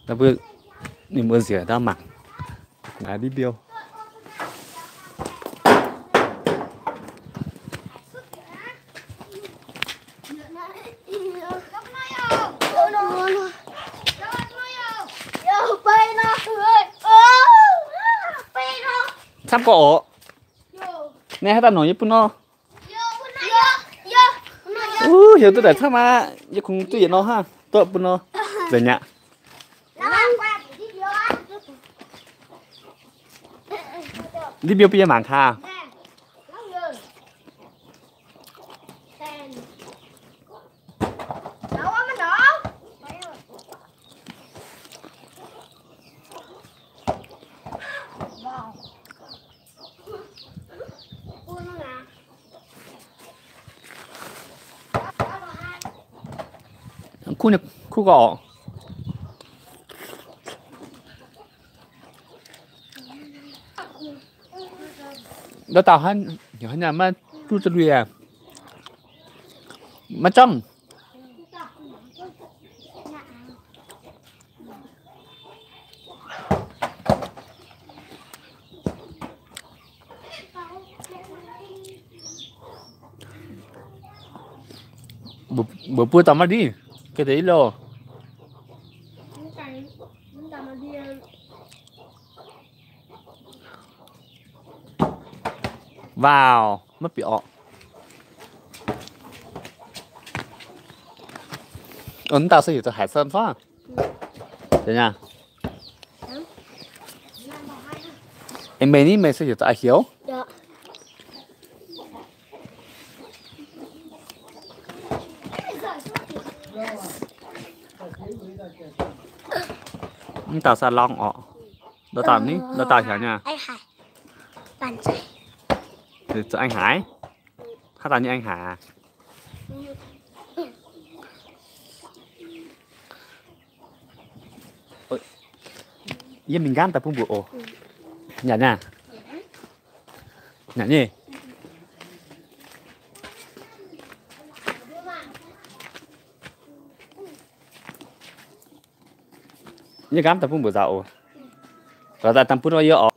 Mbuo, ninh mbuo nziex ndau mangc. Naaiv div mbiouh. Camv gorqv oc. Naaiv haaix dauh nongc yie bun nor. Uv, heuc duqv daaih camv aqv. Yie kungx duqv yietc nor hnangv. Duqv bun nor. Nzengc aqv. Div mbiouh bun yie mangc gaax. Kuv, kuv gorqv. Ndau dauh haaix nyungc maiv duqv za'luic aac. Maiv zorngv. Mbuox buo dauh maiv ndiev, ga'deix loh. Wow, maiv bieqc orqc. Ov, mv dauh se heuc zoux haic san fangv. Aengx meih ni, meih se heuc zoux a'hioux. Mv dauh sa lorngh orqc. Ndau dauh ni, ndau dauh heuc nyei. Zoux aengx haaix? Haaix dauh nyei aengx haaix? Yie mingh nqaamv daaih bun mbuo oc. Nyanc nyei. Nyanc nyei. Yie nqaamv daaih bun mbuo nzauh oc. Lorz daaih dangh bun yie oc.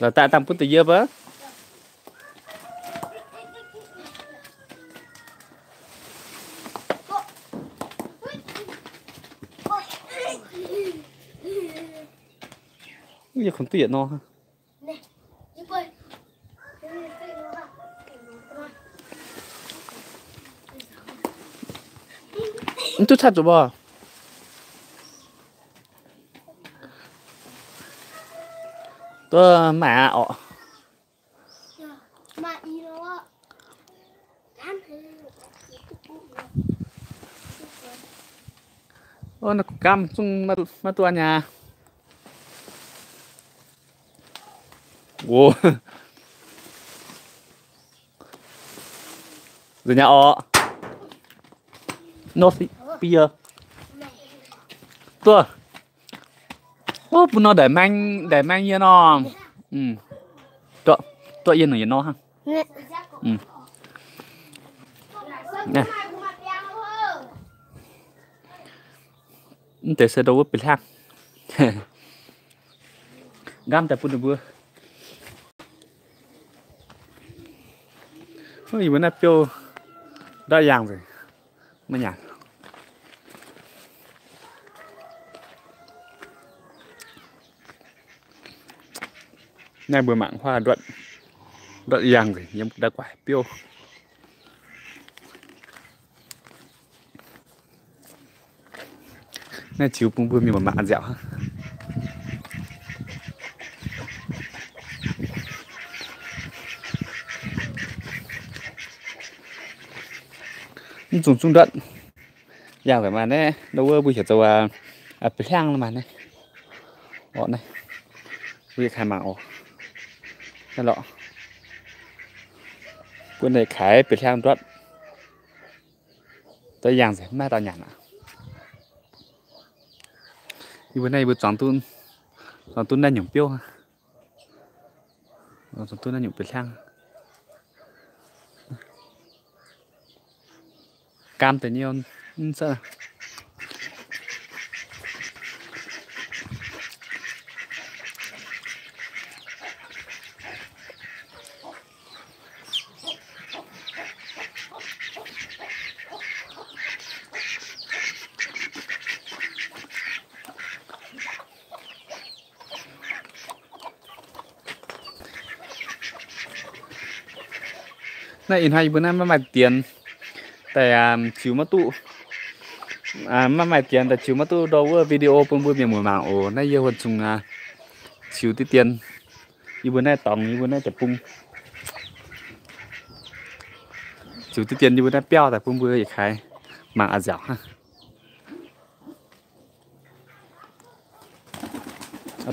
Lorz daaih dangh bun deix yie baav. Yie kungx duqv yietc nor. Mv duqv caqv zuqc mbuo. Duqv maaih aqv orqc. Ov, naaiv gu'gamv zungv maiv duqv aqv nyei. Nzengc nyei orqc. Nor si, bier. Duqv. Ov, bun nor ndaic maeng, ndaic maeng yie nor. Duqv, duqv yie nungc yietc nor hnangv. Mv deix se ndo wuov bieqc hlang. Nqaamv daaih bun ninh mbuo. Yie mbuo naaiv biouv ndortv yangh nzengc. Maiv nyanc. Naaiv mbuo mangc huaav ndortv, ndortv yangh nzengc yiem ndau guaix biouv. Naaiv ziux bun mbuo mienh mangc nziaauc hnangv. Mv zungh zungv ndortv yangh nzengc maah naaiv, ndau wuov mbuo heuc zoux bieqc hlang maah naaiv. Orqc naaiv, mbuo yietc kaaix mangc oc. Naaiv lorqc, mbuo naaiv kaaix bieqc hlang ndortv. Daaih yangh nzengc, maiv dauh nyanc aqv. Yie mbuo naaiv yie mbuo zuangx duqv Nor duqv naaiv nyungc biouv. Nor duqv naaiv nyungc biouv hliangv. Gaam deix nyei mv cuotv. Naaiv ih hnoi yie mbuo naaiv maiv maaih dienx daaih ziux maiv duqv, maiv maaih dienx daaih ziux maiv duqv ndortv wuov video bun mbuo mienh muoz mangc oc. Naaiv yie huon zungh ziux diqv dien, yie mbuo naaiv dorngx, yie mbuo naaiv jaax bung, ziux diqv dien yie mbuo naaiv biauv daaih bun mbuo yietc kaaix mangc a'nziaauc hnangv.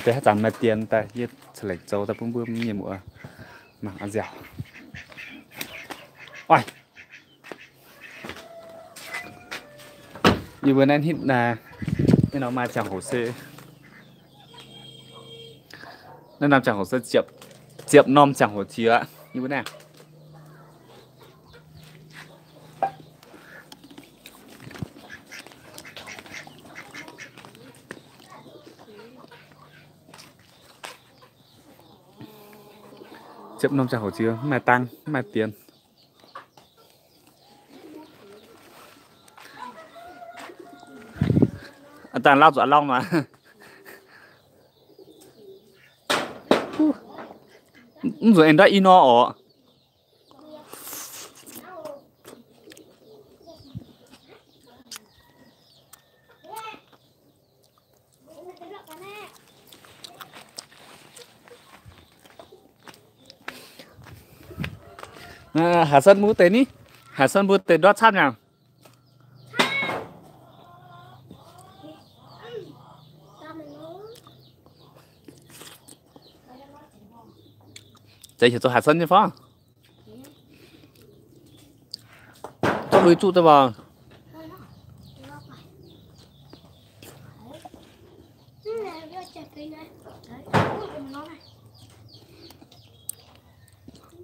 Deix haaix zanc maaih dienx daaih yie ca'lengc zoux daaih bun mbuo mienh muoz mangc a'nziaauc. Oix, yie mbuo naaiv hitv nor maaih ziangh hoc se, naaiv norm ziangh hoc se ziepc, ziepc norm ziangh hoc jiex yie mbuo naaiv. Ziepc norm ziangh hoc jiex mv maaih dang, mv maaih dienx. Dangh lauh zuqc a'lorngh maah. Mv nzunc aengx ndortv i nor oc. Haaix sanh mbuo deix ni? Haaix sanh mbuo deix ndortv camv nyaanh? Zeiz heuc zoux haaix sanh nyei fai? Zorqv lui zuqv deix mbuo.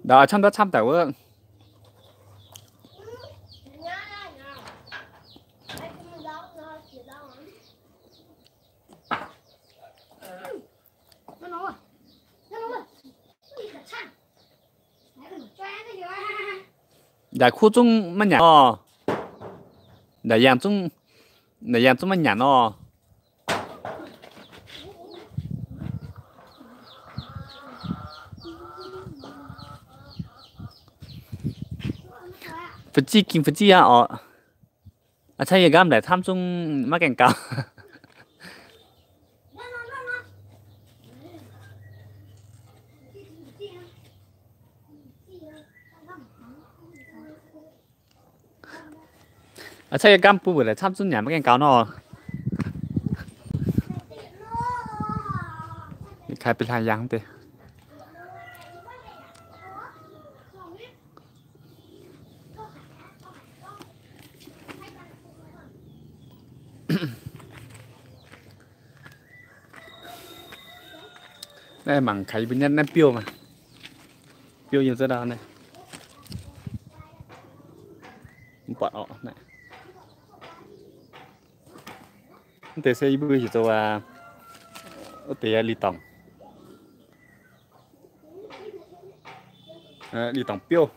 Ndau camv ndau camv daaih wuov. Ndaaic kuv zungv maiv nyanc nor. Ndaaic yaangh zungv, ndaaic yaangh zungv maiv nyanc nor. Fu'jueiv ging fu'jueiv aqv oc. A'cangv yie nqamv ndaaic camv zungv maiv gaengh gaux. A'cangv yie nqamv bun mbuo ndaaic camv zungv nyanc maiv gaengh gaux nor. Kaaix bieqc hlaax yangh deix. Naaiv mangc kaaix mbuo nyei naaiv biouv maah. Biouv yiem za'naaiv naaiv. Mv buatc orqc naaiv. Mv deix se yie mbuo heuc zoux wuov deix liuz dorngc. Liuz dorngc biouv.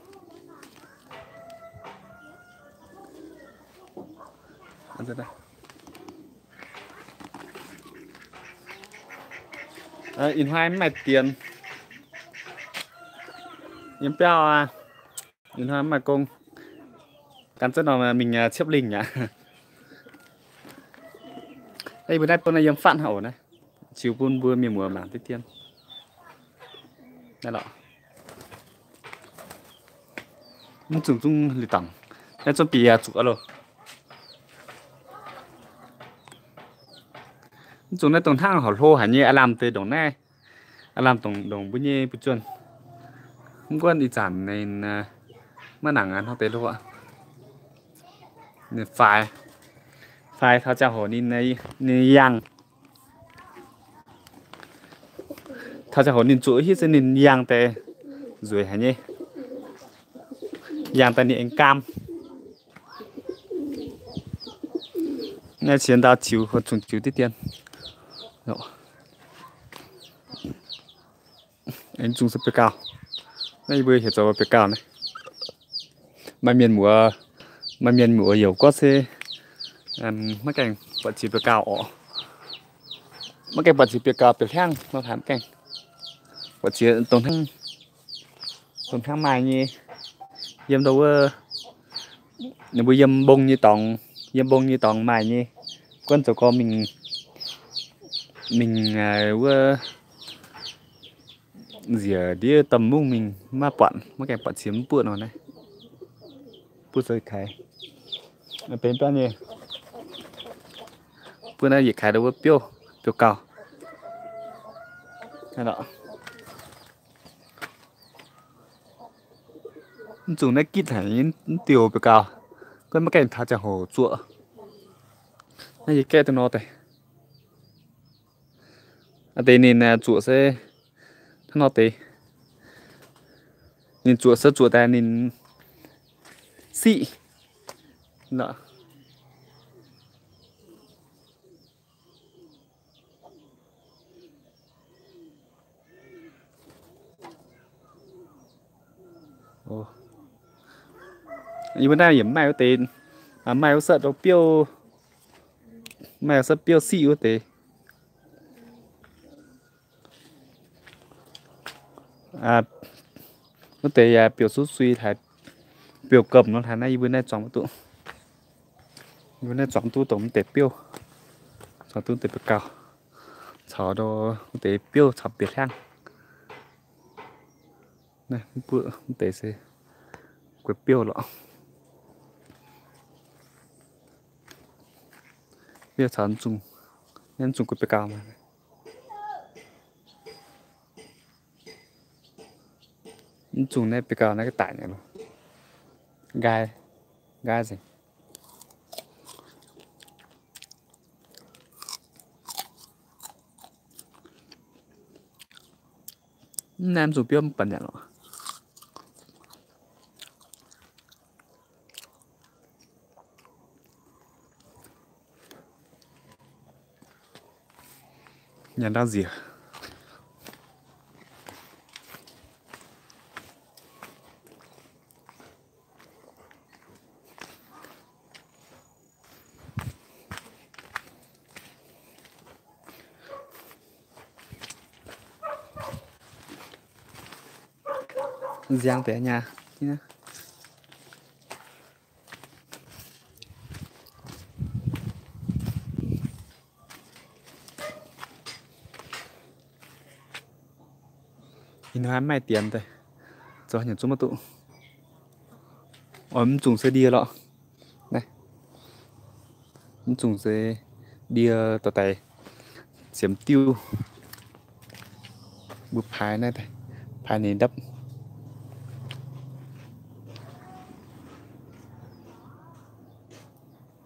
Ih hnoi mv maaih dienx. Yiem biauv aqv. Ih hnoi mv maaih gong. Gan zunv nor mingh ciepv lingh aqv. Yie mbuo naaiv bun naaiv yiem fatv hnangv oc naaiv. Ziux bun mbuo mienh muoz mangc diqv dien. Naaiv lorqc. Mv zungh zungv liuz dorngc. Naaiv zungv bieqc zuqc aqv loh. Mv zungh naaiv dongh hnangv horqc hlo haic nyei aav lamh deix ndongc naaiv. Aav lamh ndongc mbuo nyei buoz-juonh. Mv gunv ih zanc ninh maiv nangc hnangv deix loh. Ninh faix, faix taux ziangh hoc ninh, ninh yangh. Taux ziangh hoc ninh zuoqc hiuv se ninh yangh daaih nzueic haic nyei. Yangh daaih ninh aengx gaam. Naaiv ciex ndau ziux, zungh ziux diqv dien. Aengx zungh se biauv-gauh. Naaiv yie mbuo heuc zoux biauv-gauh naaiv. Maaih mienh muoz, maaih mienh muoz youc gorngv se maiv gaengh buatc ziex biauv-gauh orqc. Maiv gaengh buatc ziex biauv-gauh biauv-hliangv nor, maiv gaengh buatc ziex dongh hnangv, dongh hnangv maaih nyei. Yiem ndo wuov, ninh mbuo yiem mbong nyei dorngx, yiem mbong nyei dorngx maaih nyei. Gunv zoux gorx mingh, mingh wuov nziec ndiev domh mungv mingh maiv buatc, maiv gaengh buatc ziex mv buoqv nor naaiv. Buoqv zoux kaaix, benx biauv nyei. Buoqv naaiv yietc kaaix ndo wuov biouv, biouv-gauh. Mv zungh naaiv gitv haic, mv diuh biauv-gauh. Gunv maiv gaengh taux ziangh hoc zuoqc. Naaiv yie gaeqv duqv nor deix. Aa deix ninh zuoqc se hnangv nor deix. Ninh zuoqc se zuoqc daaih ninh siqv. Yie mbuo naaiv yaac maaih wuov deix, maaih wuov setv biouv, maaih wuov setv biouv siqv wuov deix. Wuov deix yaac biouv suv sui haic, biouv gomh nor haic naaiv yie mbuo naaiv zuangx maiv duqv. Yie mbuo naaiv zuangx duqv dongh wuov deix biouv, zuangx duqv deix biauv-gauh, caux wuov deix biouv caux biauv-hliangv. Naaiv mv buoqv wuov deix se guei biouv lorqc. Biouv caux mv zungh, naaiv mv zungh guei biauv-gauh maah. Mv zungh naaiv biauv-gauh naaiv ga'daic nyei loh. Nqaai, nqaai nzengc. Mv naaiv mv zungh biouv mv baac nyanc lorqc. Nyanc ndau nziex. Nziang deix nyaah. Ih hnoi mv maaih dienx daaih, zoux haaix nyungc zungv maiv duqv. Oix mv zungh se ndie lorqc. Naaiv, mv zungh se ndie dorh daaih ziemx diuv. Mbuo paaiv naaiv, paaiv ninh ndapv.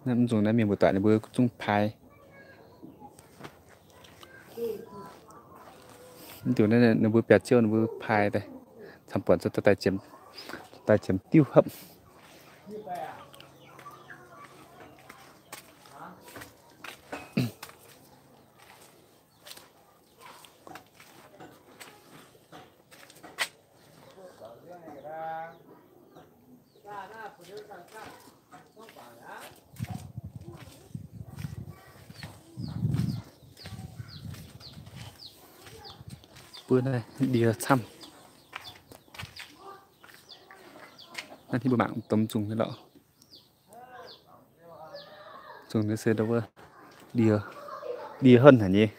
Naaiv mv zungh naaiv mienh mbuo doic ninh mbuo zungv paaiv. Mv diuh naaiv ninh mbuo biaux ziouv ninh mbuo paaiv daaih, camv-buonc daaih ziemx diuv hopv. Mbuo naaiv ndie camv. Naaiv mbuo mangc domh zungh nyei lorqc. Zungh nyei se ndie, ndie henv haic nyei.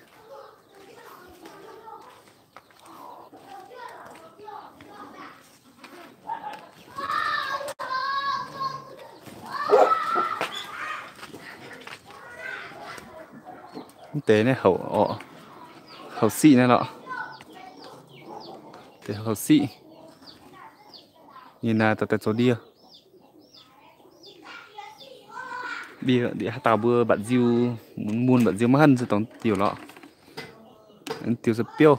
Mv deix naaiv houc orqc, houc siqv naaiv lorqc. Deix houc siqv. Ninh naaiv daaih zoux ndie. Ndie haaix dauh mbuo mbatc nziu, mun mbatc nziu maiv henv se dongh diuh lorqc. Diuh se biouv.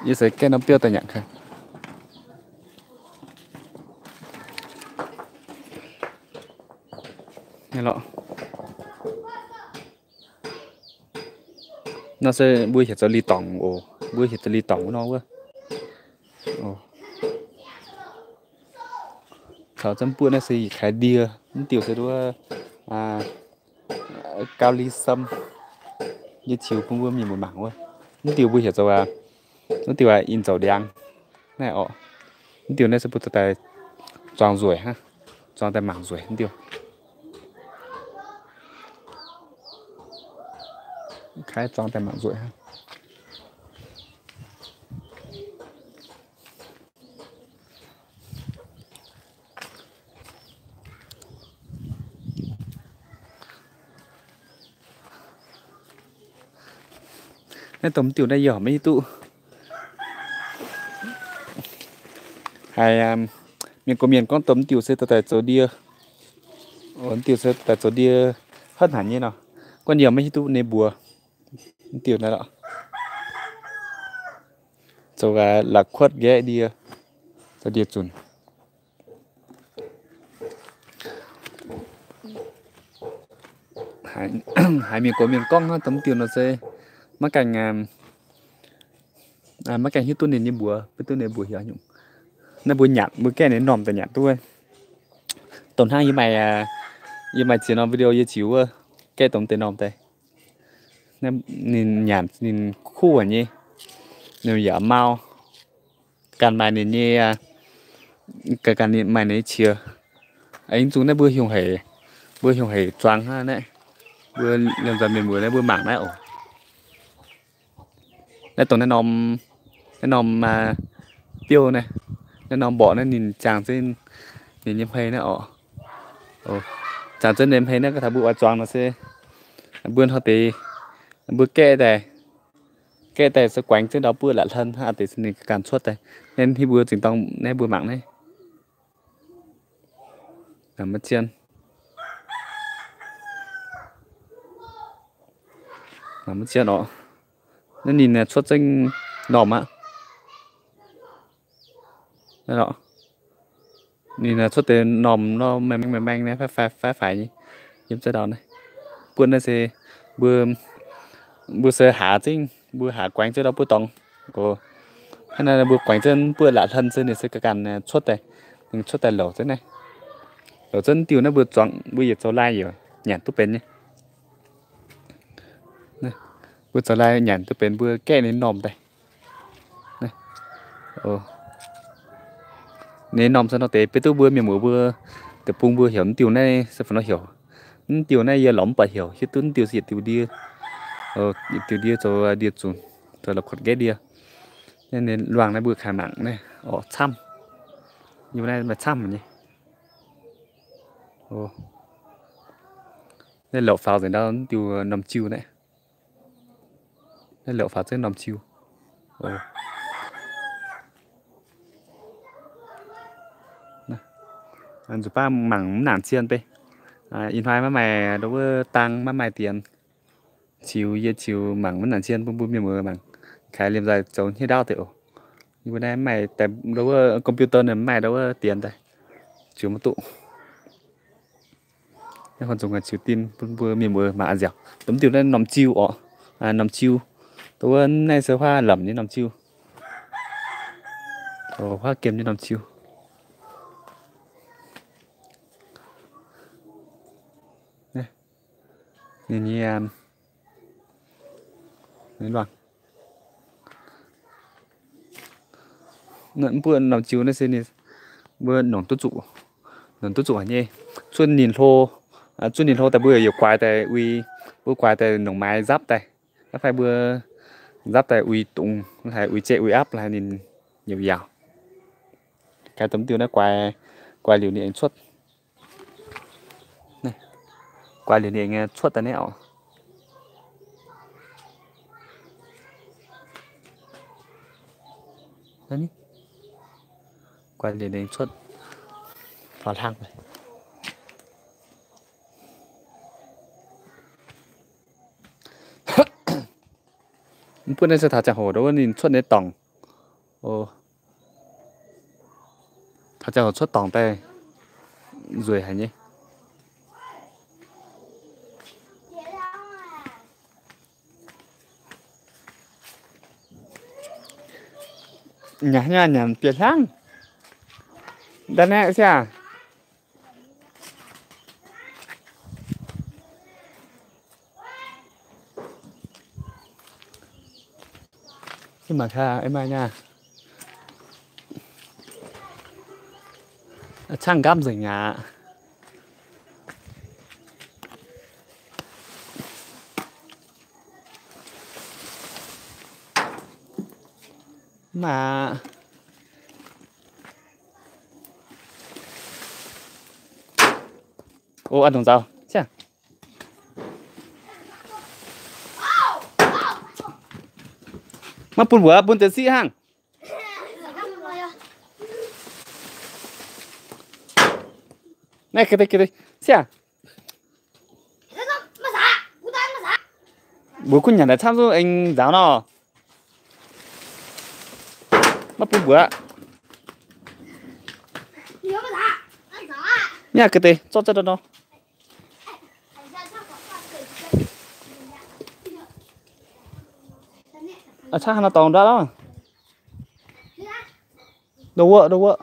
Yie se gaeqv norm biouv daaih nyanc kaaix. Nor se mbuo heuc zoux li dorngc oc. Mbuo heuc zoux li dorngc wuov nor wuov. Caux zanc buoqv naaiv se yietc kaaix ndie. Mv diuh se wuov gauv li sam. Yie ziux bun mbuo mienh muoz mangc wuov. Mv diuh mbuo heuc zoux, mv diuh a'in zoux ndiangx naaiv oc. Mv diuh naaiv se mbuo dorh daaih zuangx nzueic hnangv, zuangx daaih mangc nzueic mv diuh. Kaaix zuangx daaih mangc nzueic hnangv. Naaiv domh diuh naaiv yie horpc maiv hiuv duqv. Haiz mienh gox mienh gorngv domh diuh se dorh daaih zoux ndie. Diuh se dorh daaih zoux ndie haaix hnaangx nyei nor. Guanh yie maiv hiuv duqv ninh mbuox. Diuh naaiv lorqc. Zoux la'kuotv nqaeqv ndie, zoux ndie zunc. Haiz mienh gox mienh gorngv hnangv domh diuh nor se maiv gaengh, maiv gaengh hiuv duqv ninh nyei mbuox, maiv duqv ninh mbuox hiuv nyungc. Naaiv mbuo nyanc, mbuo gaeqv ninh normh daaih nyanc duqv. Dongh hnangv yie maaih, yie maaih ziex norm video yie ziux wuov, gaeqv domh deix normh daaih. Ninh nyanc ninh kuv nyei, ninh yaac mau. Ganh maaih ninh nyei, ganh maaih ninh nyei qiex. Aengx zungv naaiv mbuo hiuv haic, mbuo hiuv haic zuangx hnangv naaiv. Mbuo liemh nzanc mienh muoz naaiv mbuo mangc naaiv oc. Naaiv dongh naaiv norm, naaiv norm biouv naaiv, naaiv norm mborqc naaiv ninh jangx zunv ninh nyei hmei naaiv oc. Jangx zunv ninh hmei naaiv, gorngv taux mbuo oix zuangx nor se mbuo hnoi deix, mbuo gaeqv daaih, gaeqv daaih se guaengx zunv ndau buoqv la'hlan hnangv deix se ninh ganh cuotv daaih. Naaiv mbuo zingh dorng naaiv mbuo mangc naaiv. Maiv zien, maiv zien oc. Naaiv ninh cuotv zengv normh aqv. Ninh cuotv deix normh nor, maeng maeng maeng naaiv, faix faix nyei, yiem za'ndau naaiv. Buonv naaiv se mbuo, mbuo se haaz zengv, mbuo haaz guaengx zengv ndau buoqv dorngx. Hnangv naaiv mbuo guaengx zengv buoqv la'hlan se ninh se ganh ganh cuotv daaih, ninh cuotv daaih louc zengv naaiv. Louc zengv diuh naaiv mbuo zuangx mbuo yietc zoux lai yaac nyanc duqv benx nyei. Mbuo zoux lai nyanc duqv benx, mbuo gaeqv ninh normh daaih. Ninh normh se nor deix beiv duqv mbuo mienh muoz mbuo deic-bung mbuo heuc mv diuh naaiv se fai nor heuc. Mv diuh naaiv yie lorz mv buatc heuc, hiuv duqv mv diuh se yietc diuh ndie, yietc diuh ndie zoux ndie zunc, zoux la'kuotv nqaeqv ndie. Ninh luangh naaiv mbuo kaaix mangc naaiv oc, camv. Yie mbuo naaiv maaih camv nyei. Naaiv louc faaux nzengc ndau mv diuh normh jiu naaiv. Naaiv louc faaux zengv normh jiu. Nzuqc baav mangc mv nangc zien beiv. Ih hnoi maiv maaih ndo wuov dang, maiv maaih dienx. Ziux, yie ziux mangc mv nangc zien bun mbuo mienh muoz mangc. Kaaix liemh nzaaih zoux hniev ndaauv deix oc. Yie mbuo naaiv mv maaih ndo wuov computer mv maaih ndo wuov dienx daaih, ziux maiv duqv. Naaiv horngh zungx ziux din bun mbuo mienh muoz mangc nziaauc. Domh diuh naaiv normh jiu oc. Normh jiu. Ndo wuov naaiv se huaav lamc nyei normh jiu. Huaav gemh nyei normh jiu. Ninh nyei, ninh luangh. Mv buoqv normh jiu naaiv se ninh mbuo nongc duqv zuqc, nongc duqv zuqc haic nyei. Zuov ninh hlo, zuov ninh hlo daaih mbuo yaac guaax daaih uix, mbuo guaax daaih nongc maaiz nzapv daaih. Aa fai mbuo nzapv daaih uix dungz, haaix uix jaiv uix apv, haaix ninh yaac yaauc. Kaaix domh diuh naaiv guaax, guaax liuz ninh aengx cuotv. Guaax liuz ninh aengx cuotv daaih naaiv oc. Guaax liuz ninh aengx cuotv faaux hlang. Mv buonv naaiv se taux ziangh hoc ndo wuov ninh cuotv nyei dorngc. Taux ziangh hoc cuotv dorngc daaih nzueic haic nyei. Nyanc nyanc nyanc bieqc hnyangx. Nda'naeqv siang. Mangc gaax, mangc gaax. Cangv nqamv nzengc aqv. Mv baac o, a'ndongc nzauh. Maiv bun mbuox, bun deix siqv hnangv. Naaiv ga'deix, ga'deix, siqv. Mbuox gunv nyanc daaih camv zungv aengx nzaaux nor. Maiv bun mbuox. Mv ga'deix zorqv za'dongh nor. Aa, camv haaix nor dorngx ndortv lorqc. Ndau wuov, ndau wuov.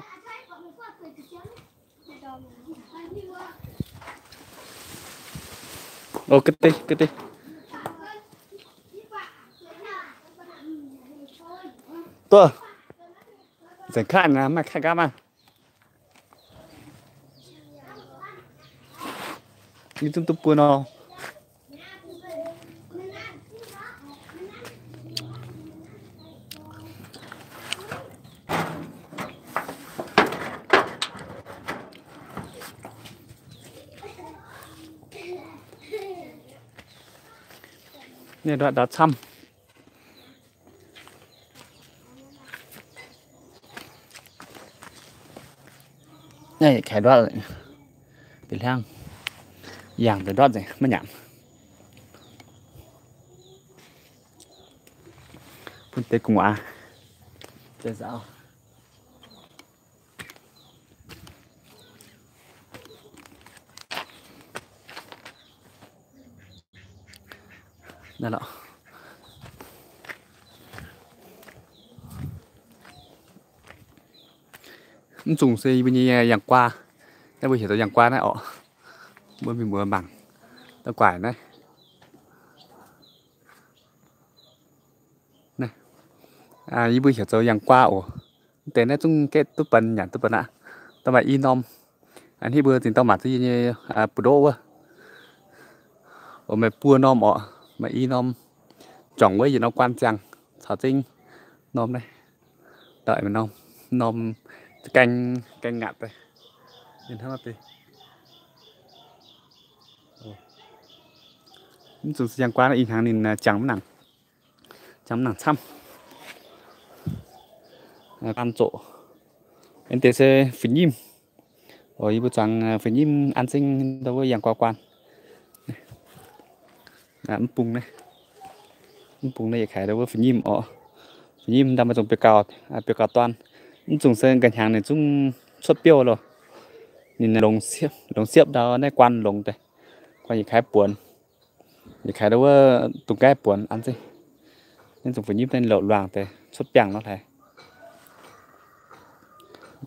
O, ga'deix, ga'deix. Duqv. Nzengc kaav, maaih kaav nqaamv maah. Yie zungv duqv buo nor. Naaiv ndortv ndortv camv. Naaiv yietc kaaix ndortv, bieqc hnyangx, yangh deix ndortv nzengc maiv nyanc. Bun deix gu'nguaaz deix nzaaux. Naaiv lorqc. Mv zungh se yie mbuo nyei yangh guaa. Naaiv mbuo heuc zoux yangh guaa naaiv orqc. Mbuo mienh muoz mangc da'guaaic naaiv. Naaiv, yie mbuo heuc zoux yangh guaa oc. Mv deix naaiv zungv gaeqv duqv benx nyanc duqv benx aqv. Da'maaih i norm. A'hneiv mbuo zinh dorng mangc duqv yie nyei buoz-ndoqv wuov. Oc, maaih buo norm orqc, maaih i norm. Juangc wuov yietc norm guaan ziangh caux zengv norm naaiv. Ndau norm, norm gaeng, gaeng ngaatc daaih. Mv zungh se yangh guaan ih hnyangx ninh ziangh mv nangc. Ziangh mv nangc camv. Guaan zoqc. Aengx deix se fu'nyimv. Oc, yie mbuo zuangx fu'nyimv an zengv ndau wuov yangh guaan guaan. Mv bung naaiv, mv bung naaiv yietc kaaix ndau wuov fu'nyimv orqc. Fu'nyimv ndau maaih zungh biouv gauh, biouv gauh dorn. Mv zungh se ga'hnyangx ninh zungv cuotv biouv loh. Ninh longx siepv, longx siepv ndau naaiv guaan longx deix. Guaan yietc kaaix buonc. Yietc kaaix ndau wuov dungh gaeqv buonc an zengv. Naaiv zungh fu'nyimv naaiv louc luangh deix cuotv biangh nor hlaaix.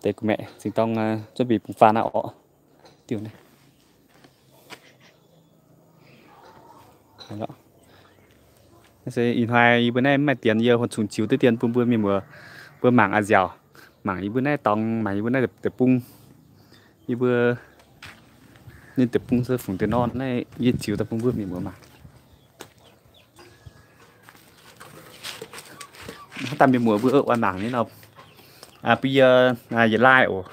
Deix gu'maeqc zinh dorng zuov mbic bungx faanv naaiv orqc. Diuh naaiv. Naaiv se ih hnoi yie mbuo naaiv mv maaih dienx, yie huon cungx ziux duqv dienx bun mbuo mienh muoz mbuo mangc a'nziaauc. Mangc yie mbuo naaiv dorngx, mangc yie mbuo naaiv deic-bung. Yie mbuo ninh deic-bung se fungx deix nor, naaiv yie ziux daaih bun mbuo mienh muoz mangc. Haaix dauh mienh muoz mbuo oix mangc nyei nor, bun yie yietc like oc.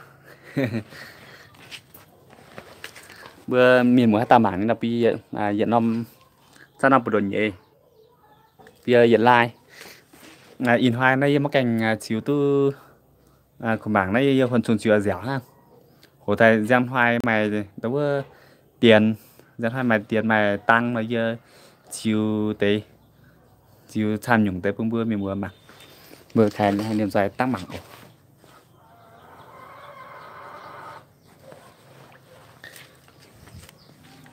Mbuo mienh muoz haaix dauh mangc nyei nor, bun yie yietc norm, zav norm buoz ndoqc nyeiz, bun yie yietc like. Ih hnoi naaiv yie maiv gaengh ziux duqv kuh mangc naaiv, yie huon cungx ziux a'nziaauc hnangv. Hoc daaih nziang hnoi maaih ndau wuov dienx, nziang hnoi maaih dienx maaih dang nor yie ziux deix, ziux camv nyungc deix bun mbuo mienh muoz mangc. Mbuo kaaix liemh nzoih dangv mangc oc.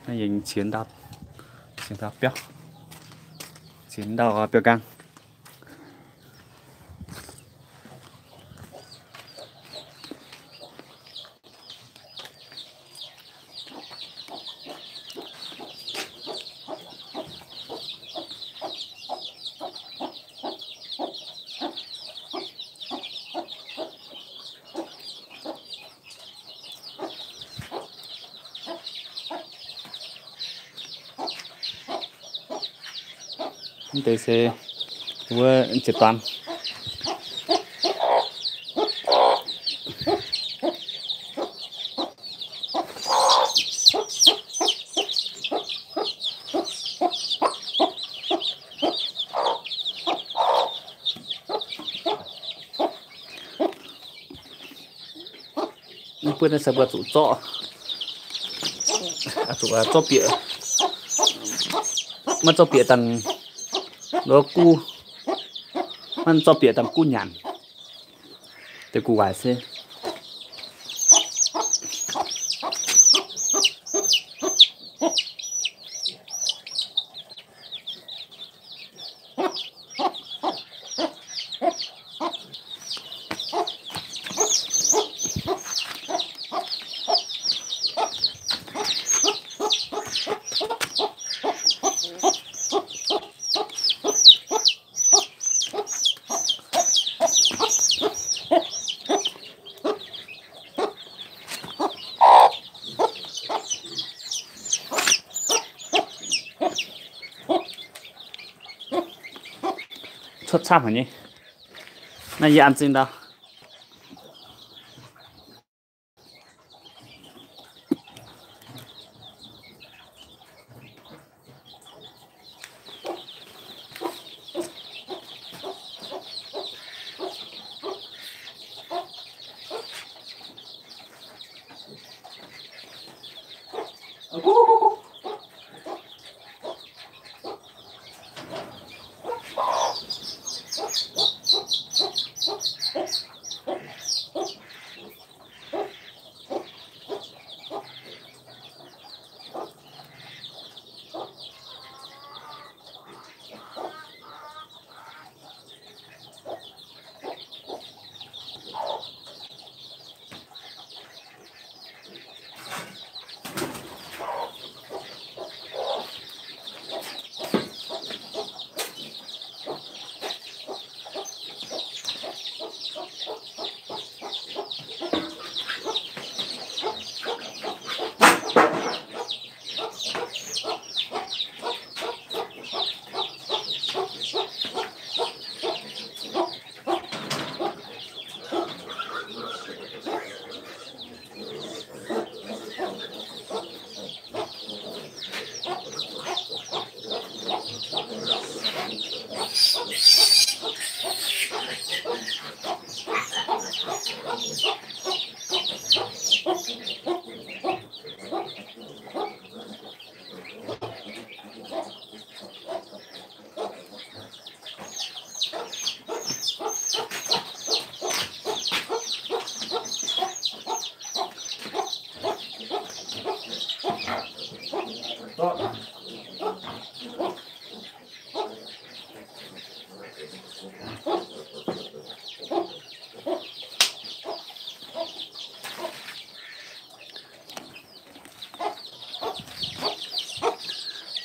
Naaiv yie qiex ndau, qiex ndau biauv, qiex ndau biauv nqaang. Mv deix se wuov ziepc duan. Mv buonv naaiv se mbuo zuqc zorqv, zuqc zorqv bieqc, maiv zorqv bieqc dangh guv, maiv zorqv bieqc dangh guv nyanc, deix guv waaic se. Cuotv camv haic nyei. Naaiv yie an zingh ndau.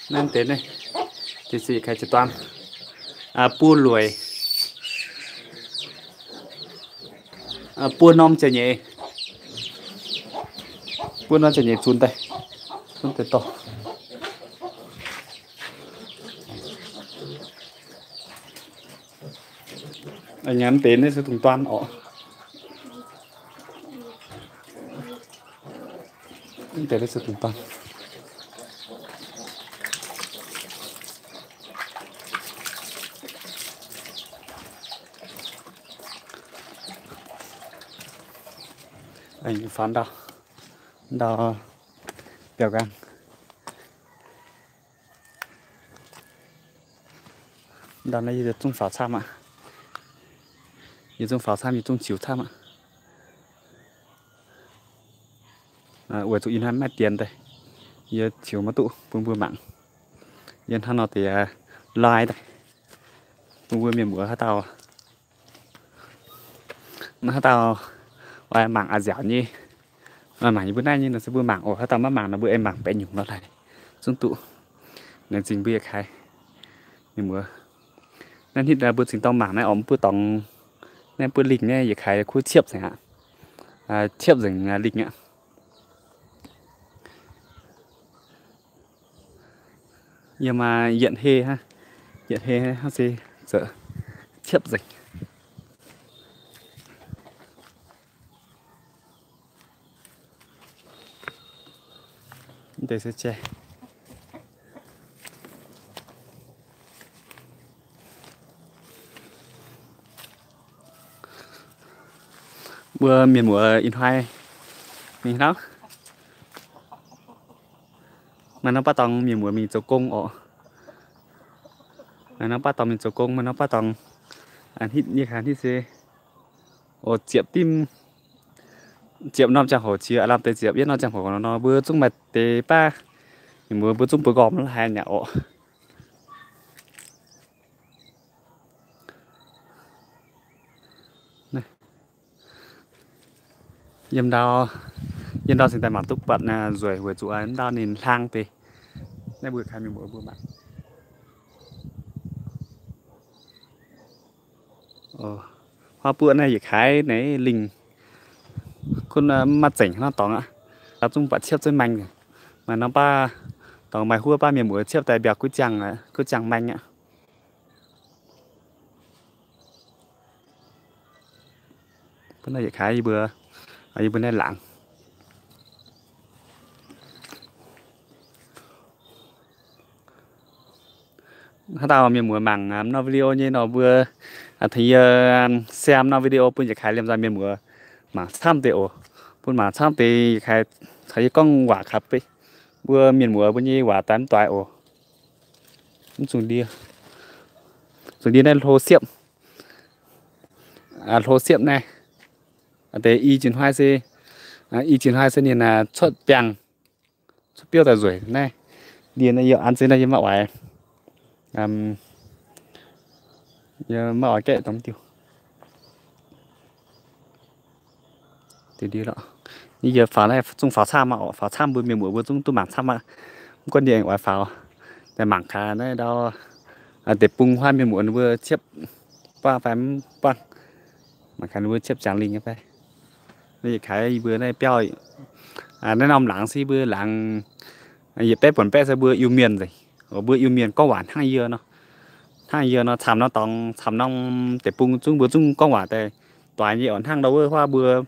Naaiv deix naaiv, deix se kaaix jiez duan, buov lueic, buov norm ziangh nyeic, buov norm ziangh nyeic zunc daaih, zunc deix dorh. Naaiv deix naaiv se dungz duan oc. Mv deix naaiv se dungz duan. Faaux ndau, ndau biauv nqaang. Ndau naaiv yie zungv faaux camv aqv. Yie zungv faaux camv, yie zungv ziux camv aqv. Weic zuqc ih hnoi maiv dien daaih, yie ziux maiv duqv bun mbuo mangc. Yie hnangv nor deix lai daaih bun mbuo mienh muoz haaix dauh, haaix dauh oix mangc a'nziaauc nyei, mangc yie mbuo naaiv nyei nor se mbuo mangc oc. Haaix dauh maiv mangc nor mbuo aengx mangc baeqc nyungc nor haic. Zungv duqv. Laengz zingh mbuo yietc kaaix mienh muoz. Naaiv hnitv mbuo cingx dorng mangc naaiv oc, mbuo dorngx naaiv buov lingh naaiv yietc kaaix kuv ciepv nzengc aqv. Ciepv nzengc lingh aqv. Yie maaih yietc heh hnangv, yietc heh hnangv se ziepv nzengc. Deix se jai. Mbuo mienh muoz ih hnoi mingh hnangv. Maaih norm baav dorngx mienh muoz mingh zoux gong oc. Maaih norm baav dorngx mingh zoux gong, maaih norm baav dorngx hnitv nyei kaaix hnitv se oc, ziepc dimv, ziepc norm ziangh hoc qiex, aav lamh deix ziepc yietv norm ziangh hoc nor, mbuo zungv maaih deix baav, mienh muoz mbuo zungv mbuo nqormh la'haaix nyungc oc. Yiem ndau, yiem ndau cingx daaih mangc duqv buatc nzueic weic zuqc ndau ninh hlang deix. Naaiv mbuo kaaix mienh muoz mbuo mangc. Huaav buoqv naaiv yietc kaaix naaiv lingh gunv maiv zengc hnangv dorngx aqv. Zungv buatc ciepv zengv maeng. Maaih norm baav dorngx maaih huov baav mienh muoz ciepv daaih mbiauz guv ziangh, guv ziangh maeng aqv. Yietc kaaix yie mbuo, yie mbuo naaiv laangz. Haaix dauh mienh muoz mangc norm video nyei nor mbuo tengx yie share norm video bun yietc kaaix liemh nzoih mienh muoz mangc camv deix oc. Bun mangc camv deix yietc kaaix caux yie gorngv waac gaax beiv. Mbuo mienh muoz mbuo nyei waac daaih mv doix oc. Mv zungh ndie, zungh ndie naaiv hlo siepv, hlo siepv naaiv. Deix i jiex hnoi se, i jiex hnoi se ninh cuotv biangh, cuotv biouv daaih nzueic naaiv. Ndie naaiv yie an zeix naaiv yie maiv oix, yie maiv oix gaeqv dongh diuh. Yie faaux naaiv zungv faaux camv aqv oc, faaux camv mbuo mienh muoz mbuo zungv duqv mangc camv aqv. Mv gunv yie aengx oix faaux, daaih mangc gaax naaiv ndau deic-bung huaav mienh muoz ninh mbuo ciepv buangh fai mv buangh. Mangc gaax ninh mbuo ciepv ziangx lingh nyei fai. Naaiv yietc kaaix yie mbuo naaiv biauv, naaiv norm laangz se yie mbuo laangz yietc baeqv buonc baeqv se mbuo Iu-Mienh nzengc. Mbuo Iu-Mienh gorngv waac hnangv yie nor, hnangv yie nor camv norm dorngx, camv norm deic-bung zungv mbuo zungv gorngv waac daaih doix nyei oc. Hnangv ndau wuov huaav mbuo,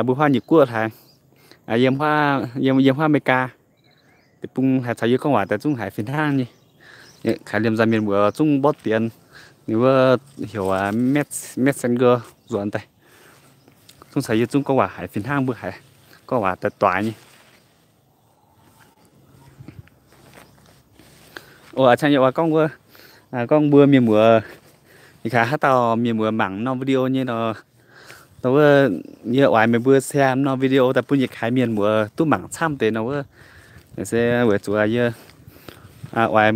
mbuo huaav Nyic Guoqv haic, yiem, yiem huaav America deic-bung haiz caux yie gorngv waac daaih zungv haiz fih hnangv nyei. Kaaix liemh nzoih mienh muoz zungv mborqv dienx, ninh wuov heuc Messenger nzuonx daaih, zungv caux yie zungv gorngv waac haiz fih hnangv, mbuo haiz gorngv waac daaih doix nyei. Oc, a'ciangv yie oix gorngv wuov, gorngv mbuo mienh muoz, yietc kaaix haaix dauh mienh muoz mangc norm video nyei nor, wuov, yie oix meih mbuo share norm video daaih bun yietc kaaix mienh muoz duqv mangc camv deix nor wuov. Se weic zuqc yie oix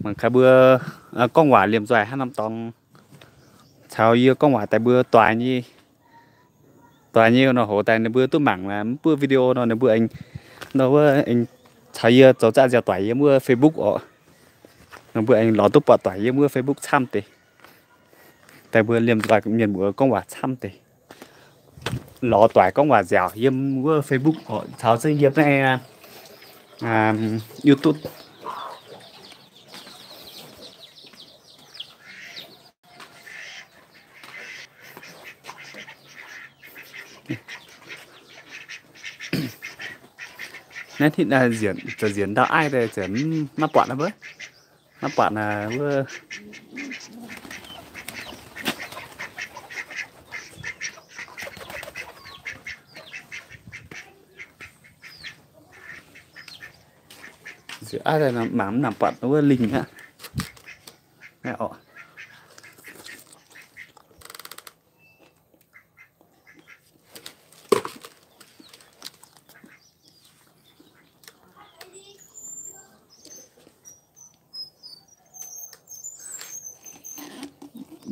mangc gaax mbuo gorngv waac liemh nzoih haaix norm dorngx, caux yie gorngv waac daaih mbuo doix nyei, doix nyei nor hoz daaih ninh mbuo duqv mangc mv buov video nor ninh mbuo aengx, nor wuov aengx caux yie zoux zaqv nziaaux doic yiem wuov Facebook oc. Nor mbuo aengx lorz duqv buatc doic yiem wuov Facebook camv deix. Daaih mbuo liemh nzoih mienh muoz gorngv waac camv deix, lorz doic gorngv waac nziaauc yiem wuov Facebook oc, caux zengv yiem naaiv YouTube. Naaiv hitv nzienc, nzienc ndau aiv daaih maiv buatc nor, maiv buatc wuov. Nzienc aiv daaih mangc mv nangc buatc wuov lingh aqv.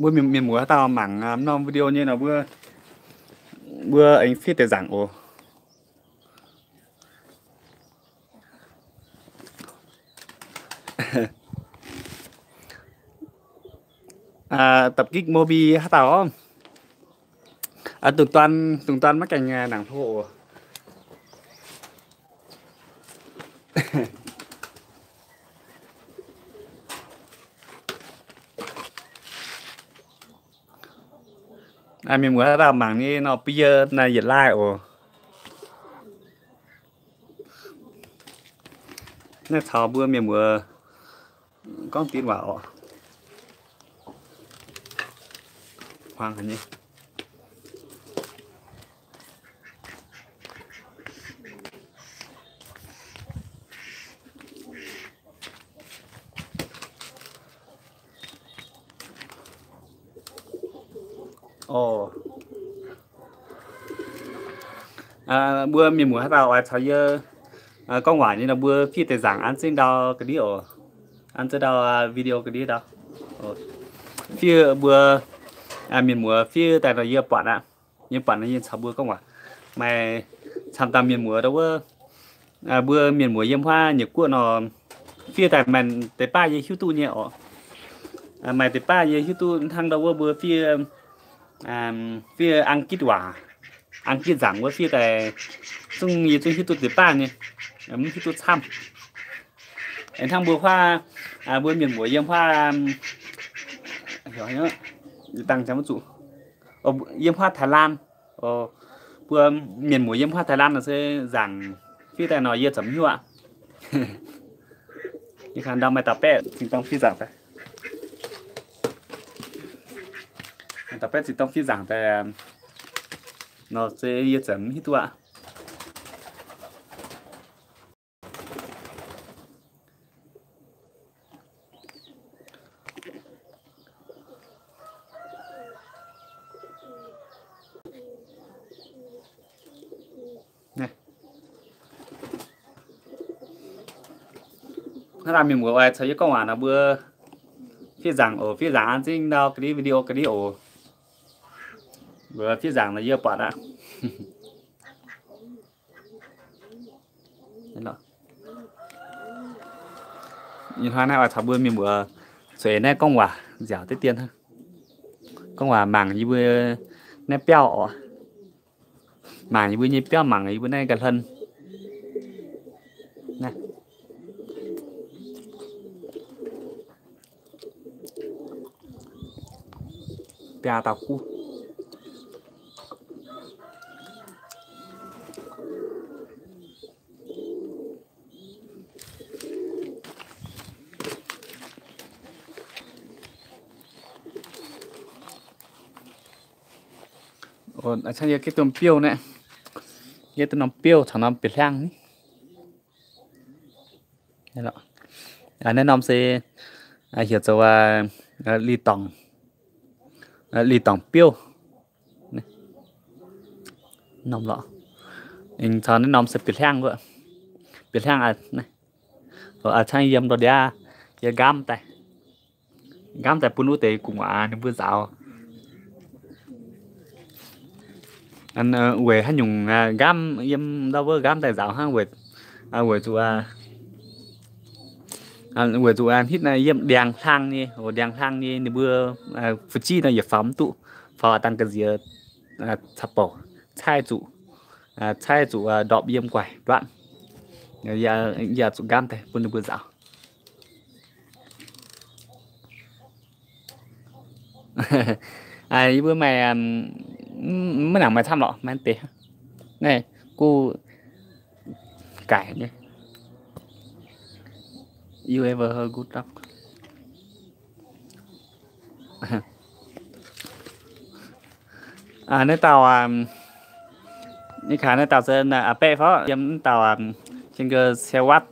Mbuo mienh, mienh muoz haaix dauh mangc norm video nyei nor, mbuo, mbuo aengx fiev deix nzaangc oc. Da'gitv Mobi haaix dauh, dungx dorn, dungx dorn maiv gaengh nangc hlo oc. Mienh muoz haaix dauh mangc nyei nor, bun yie naaiv yietc like oc. Naaiv caux mbuo mienh muoz gorngv dien waac oc. Hmuangx haic nyei. Mbuo mienh muoz haaix dauh oix caux yie gorngv waac nyei nor, mbuo fiev deix nzaangc an zengv ndau ga'ndiev oc. An zengv ndau video ga'ndiev ndau. Fiev mbuo mienh muoz fiev daaih nor yie buatc aqv. Yie buatc nor yie caux mbuo gorngv waac. Maaih camv dauh mienh muoz ndau wuov, mbuo mienh muoz yiem huaav Nyiec Guoqv nor, fiev daaih maaih deix baav yie hiuv duqv nyei oc. Maaih deix baav yie hiuv duqv hnangv ndau wuov mbuo fiev, fiev Ang-gitv waac, Ang-gitv nzaangc wuov fiev daaih zungv yie zungv hiuv duqv deix baav nyei, mv hiuv duqv camv. Aengx hnangv mbuo huaav, mbuo mienh muoz yiem huaav, dangh zuqc, yiem huaav Thái Lan, mbuo mienh muoz yiem huaav Thái Lan nor se nzaangc fiev daaih nor yie za'gengh mv hiuv aqv. Yie kangx ndau maaih dauh baeqv zinh dorng fiev nzaangc daaih. Maaih dauh baeqv zinh dorng fiev nzaangc daaih nor se yie za'gengh mv hiuv duqv aqv. Hnangv naaiv mienh muoz oix caux yie gorngv waac nor, mbuo fiev nzaangc oc, fiev nzaangc an zengv ndau ga'ndiev video ga'ndiev oc. Mbuo fiev nzaangc nor yie buatc aqv. Ih hnoi naaiv oix caux mbuo mienh muoz zueiz naaiv gorngv waac nziaauc deix dien hnangv. Gorngv waac mangc yie mbuo naaiv biauv oc. Mangc yie mbuo nyei biauv, mangc yie mbuo naaiv ga'hlen. Biaa dauh guv. Aa, yie gengh duqv biouv naaiv. Yie duqv norm biouv caux norm bieqc hliangv. Naaiv norm se heuc zoux li dorngc, li dorngc biouv. Norm lorqc. Aengx caux naaiv norm se bieqc hliangv wuov. Bieqc hliangv, aa, cangv yiem ndorm ndiaav yie nqaamv daaih. Nqaamv daaih bun wuov deix gu'nguaaz ninh mbuo nzaaux. Weic haaix nyungc nqaamv yiem ndau wuov nqaamv daaih nzaaux hnangv weic, weic zuqc, weic zuqc hitv yiem ndiangx hlang nyei, ndiangx hlang nyei ninh mbuo fu'jueiv nor yietc faaux mv duqv, faaux dangh ga'nziex caux bouc caaiv zuqc, caaiv zuqc ndorpc yiem guaix nduatv. Yie zuqc nqaamv daaih bun ninh mbuo nzaaux. Yie mbuo maaih, maiv nangc maaih camv lorqc, maaih deix. Naaiv guv gaic nyei. You ever heard good luck? Naaiv dauh, naaiv kaaix naaiv dauh se a'baeqv fai yiem naaiv dauh Cien-Ge Siau Watv,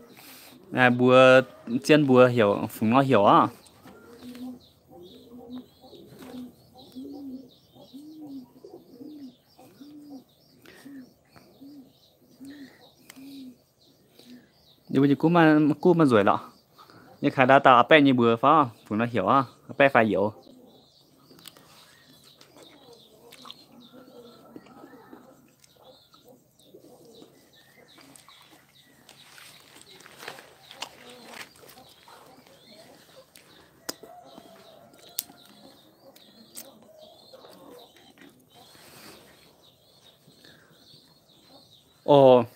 mbuox zien mbuox heuc fungc nor heuc oc. Yie mbuo nyei guv maiv nzueic lorqc. Yie kaaix ndau dauh a'baeqv nyei mbuox fai fungc nor heuc oc, a'baeqv fai youz. Oc,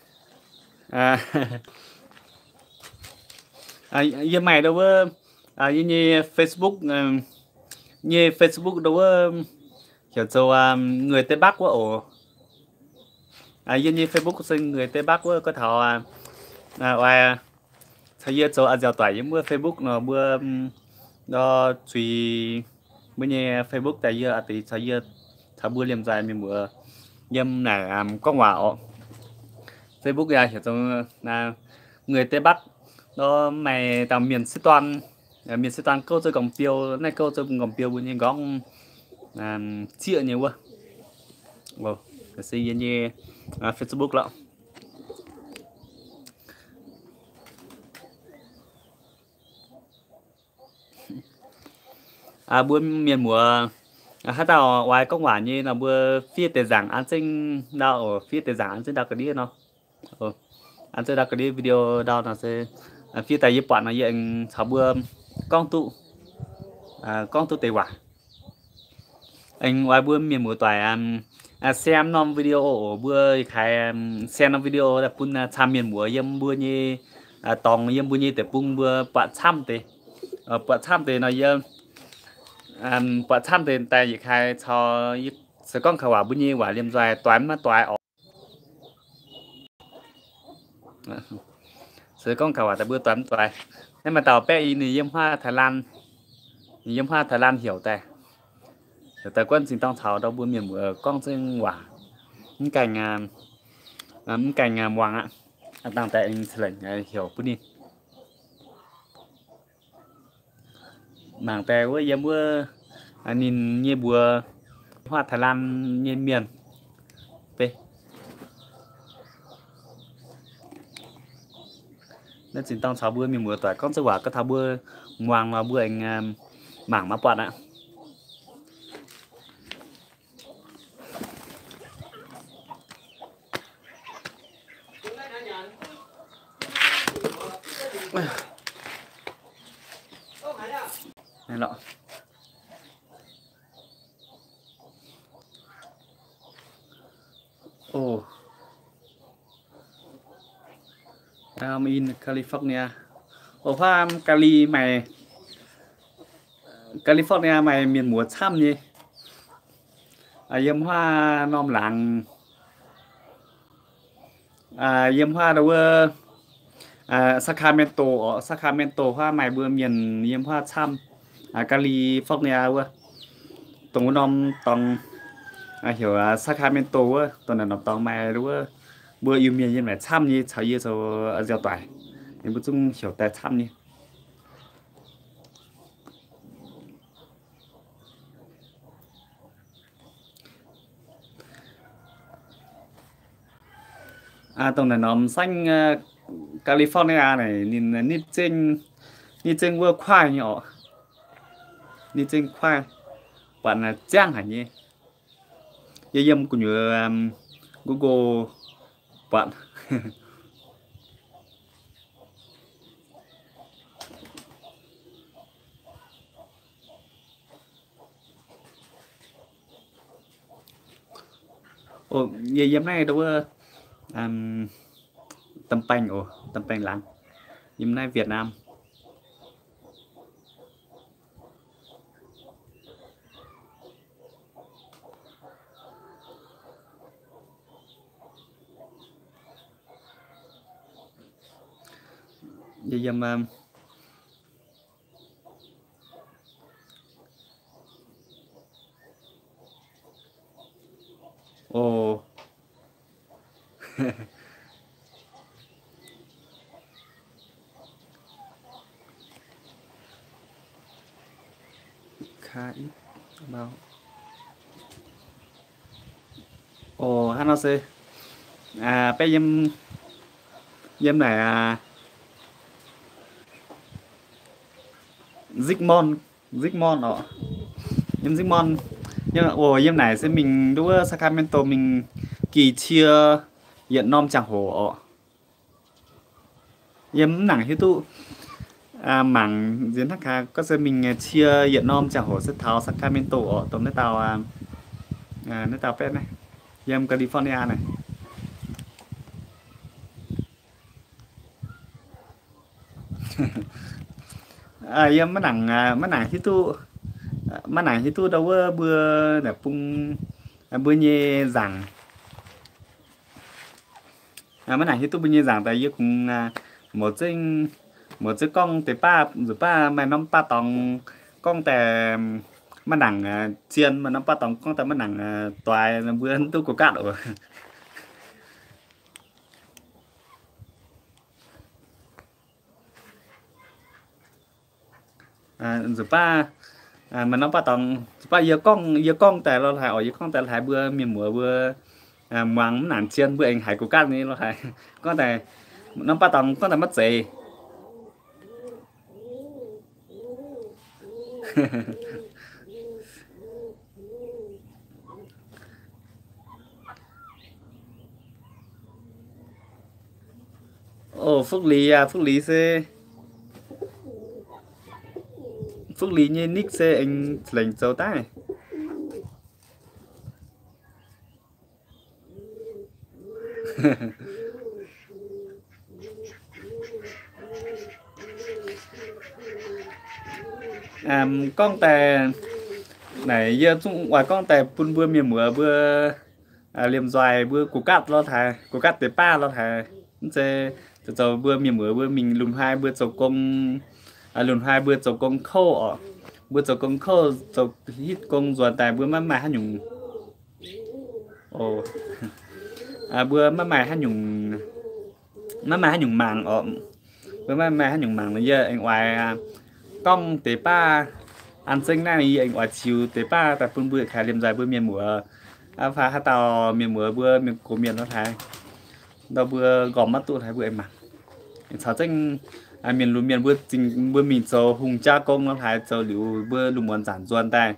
yie maaih ndau wuov, yie nyei Facebook, nyei Facebook ndau wuov heuc zoux Người Tây Bắc wuov oc. Yie nyei Facebook se Người Tây Bắc wuov. Gorngv taux oix caux yie zoux nziaaux doic yiem wuov Facebook nor, mbuo nor zuiz mbuo nyei Facebook daaih, yie a'deix caux yie, caux mbuo liemh nzaih mienh muoz yiem naaic gorngv waac oc. Facebook yaac heuc zoux Người Tây Bắc nor, maaih dauh mienh sieqv dorn, mienh sieqv dorn gouv zoux nqorngv-biou, naaiv gouv zoux nqorngv-biou mbuo nyei nqorngv zieqv nyei wuov. Se yie nyei Facebook lorqc. Mbuo mienh muoz haaix dauh oix gorngv waac nyei nor, mbuo fiev deix nzaangc an zengv ndau oc, fiev deix nzaangc an zengv ndau ga'ndiev nor. An zengv ndau ga'ndiev video ndau nor se fiev daaih yie buatc nor yie aengx caux mbuo gorngv duqv, gorngv duqv deix waac. Aengx oix mbuo mienh muoz doic share norm video oc, mbuo kaaix share norm video daaih bun camv mienh muoz yiem mbuo nyei dorngx, yiem mbuo nyei deic-bung mbuo buatc camv deix. Buatc camv deix nor yie, buatc camv deix daaih yietc kaaix caux, se gorngv kaux waac mbuo nyei waac liemh nzoih doix maiv doix oc. Se gorngv kaux waac daaih mbuo doix maiv doix. Naaiv maaih dauh baeqv i ninh yiem huaav Thái Lan, ninh yiem huaav Thái Lan heuc daaih, heuc daaih guonv zinh dorng caux ndau mbuo mienh muoz gorngv zengv waac, mv gaengh, mv gaengh muangx aqv. Dangh daaih aengx ca'lengc heuc bun ninh. Mangc daaih wuov yiem wuov ninh nyei mbuox huaav Thái Lan nyei mienh. Naaiv zinh dorng caux mbuo mienh muoz doic gorngv zengv waac, gorngv taux mbuo muangx nor mbuo aengx mangc maiv buatc aqv. Oc, I'm in California. Oc, huaav Cali maaih, California maaih mienh muoz camv nyei. Yiem huaav norm laangz, yiem huaav wuov Sacramento oc, Sacramento huaav maaih mbuo mienh yiem huaav camv. California wuov, dongh wuov norm dorngx heuc Sacramento wuov, dongh naaiv norm dorngx maaih wuov mbuo Iu-Mienh yiem naaic camv nyei, caux yie zoux nziaaux doic, ninh mbuo zungv heuc daaih camv nyei. Dongh naaic norm saengv California naaic ninh nitv zengv, nitv zengv wuov kuaaiv nyei oc. Nitv zengv kuaaiv, buatc ziangv haic nyei. Yie yiem gu'nyuoz Google buatc. Yie yiem naaiv ndau wuov Tâm Panh oc, Tâm Panh laangz, yiem naaiv Việt Nam. Yie yiem Ồ. Khá ít bao. Ồ, hnangv nor se. Baeqv yiem, yiem naaic Richmond, Richmond oc. Yiem Richmond. Ồ, yiem naaic se mingh nduov Sacramento mingh gih cie yietc norm ziangh hoc oc. Yiem mv nangc hiuv duqv mangc nziex hnangv haaix, gorngv se mingh cie yietc norm ziangh hoc se taux Sacramento oc, dongh naaiv dauh, naaiv dauh baeqv naaiv, yiem California naaic. Yie maiv nangc, maiv nangc hiuv duqv, maiv nangc hiuv duqv ndau wuov mbuo naaic bung, mbuo nyei nzaangc. Maiv nangc hiuv duqv mbuo nyei nzaangc daaih yie kungx mouz zengv, mouz zengv gorngv deix baav nzunc baav maaih norm baav dorngx gorngv daaih maiv nangc zien, maaih norm baav dorngx gorngv daaih maiv nangc doix, mbuo duqv go gaatv oc. Nzunc baav, maaih norm baav dorngx, nzunc baav yie gorngv, yie gorngv daaih lorh haaix oc, yie gorngv daaih lorh haaix mbuo mienh muoz mbuo muangx mv nangc zien, mbuo aengx haiz go gaatv nyei lorh haaix. Gorngv daaih norm baav dorngx gorngv daaih maiv zeiz. Ov, Fuqv Liz aac, Fuqv Liz se, Fuqv Liz nyei nick se aengx lengc zoux daaih. Gorngv daaih naaic yie zungv oix gorngv daaih bun mbuo mienh muoz mbuo liemh nzoih mbuo go gaatv lorh haaix, go gaatv deix baav lorh haaix. Mv zeiz zoux mbuo mienh muoz mbuo mingh lungh hnoi mbuo zoux gong, lungh hnoi mbuo zoux gong kouv oc. Mbuo zoux gong kouv, zoux hitv gong nzuonx daaih mbuo maiv maaih haaix nyungc, mbuo maiv maaih haaix nyungc, maiv maaih haaix nyungc mangc oc. Mbuo maiv maaih haaix nyungc mangc nor yie aengx oix gorngv deix baav an zengv naaiv, yie aengx oix ziux deix baav daaih bun mbuo kaaix liemh nzoih mbuo mienh muoz, fai haaix dauh mienh muoz mbuo mienh gox mienh lorh haaix, ndau mbuo nqormh maiv duqv haaix mbuo aengx mangc. Caux zengv mienh lunx mienh mbuo zingh mbuo mingh zoux hungh jaa gong lorh haaix zoux liuz mbuo lungh muonz zanc nzuonx daaih,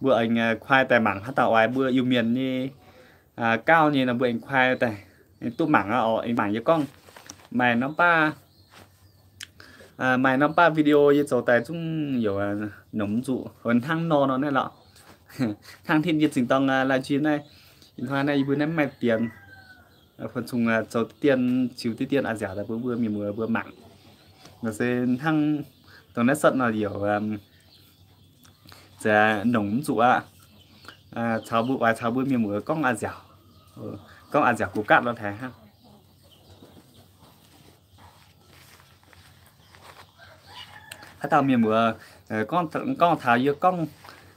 mbuo aengx kuaai daaih mangc haaix dauh oix mbuo Iu-Mienh nyei gauv nyei nor mbuo aengx kuaai daaih duqv mangc aqv oc. Aengx mangc yie gorngv maaih norm baav, maaih norm baav video yie zoux daaih zungv youc nongc mv zuqc, hnangv nor nor naaiv lorqc. Hnangv hitv yie zingh dorng live stream naaiv, ih hnoi naaiv yie mbuo naaiv mv maaih dienx, fun cungh zoux diqv dien, ziux diqv dien a'nziaauc daaih bun mbuo mienh muoz mbuo mangc. Nor se hnangv dongh naaiv setv nor youc nongc mv zuqc aqv. Caux mbuo oix caux mbuo mienh muoz gorngv a'nziaauc, gorngv a'nziaauc go gaatv lorh haaix hnangv. Haaix dauh mienh muoz gorngv taux yie gorngv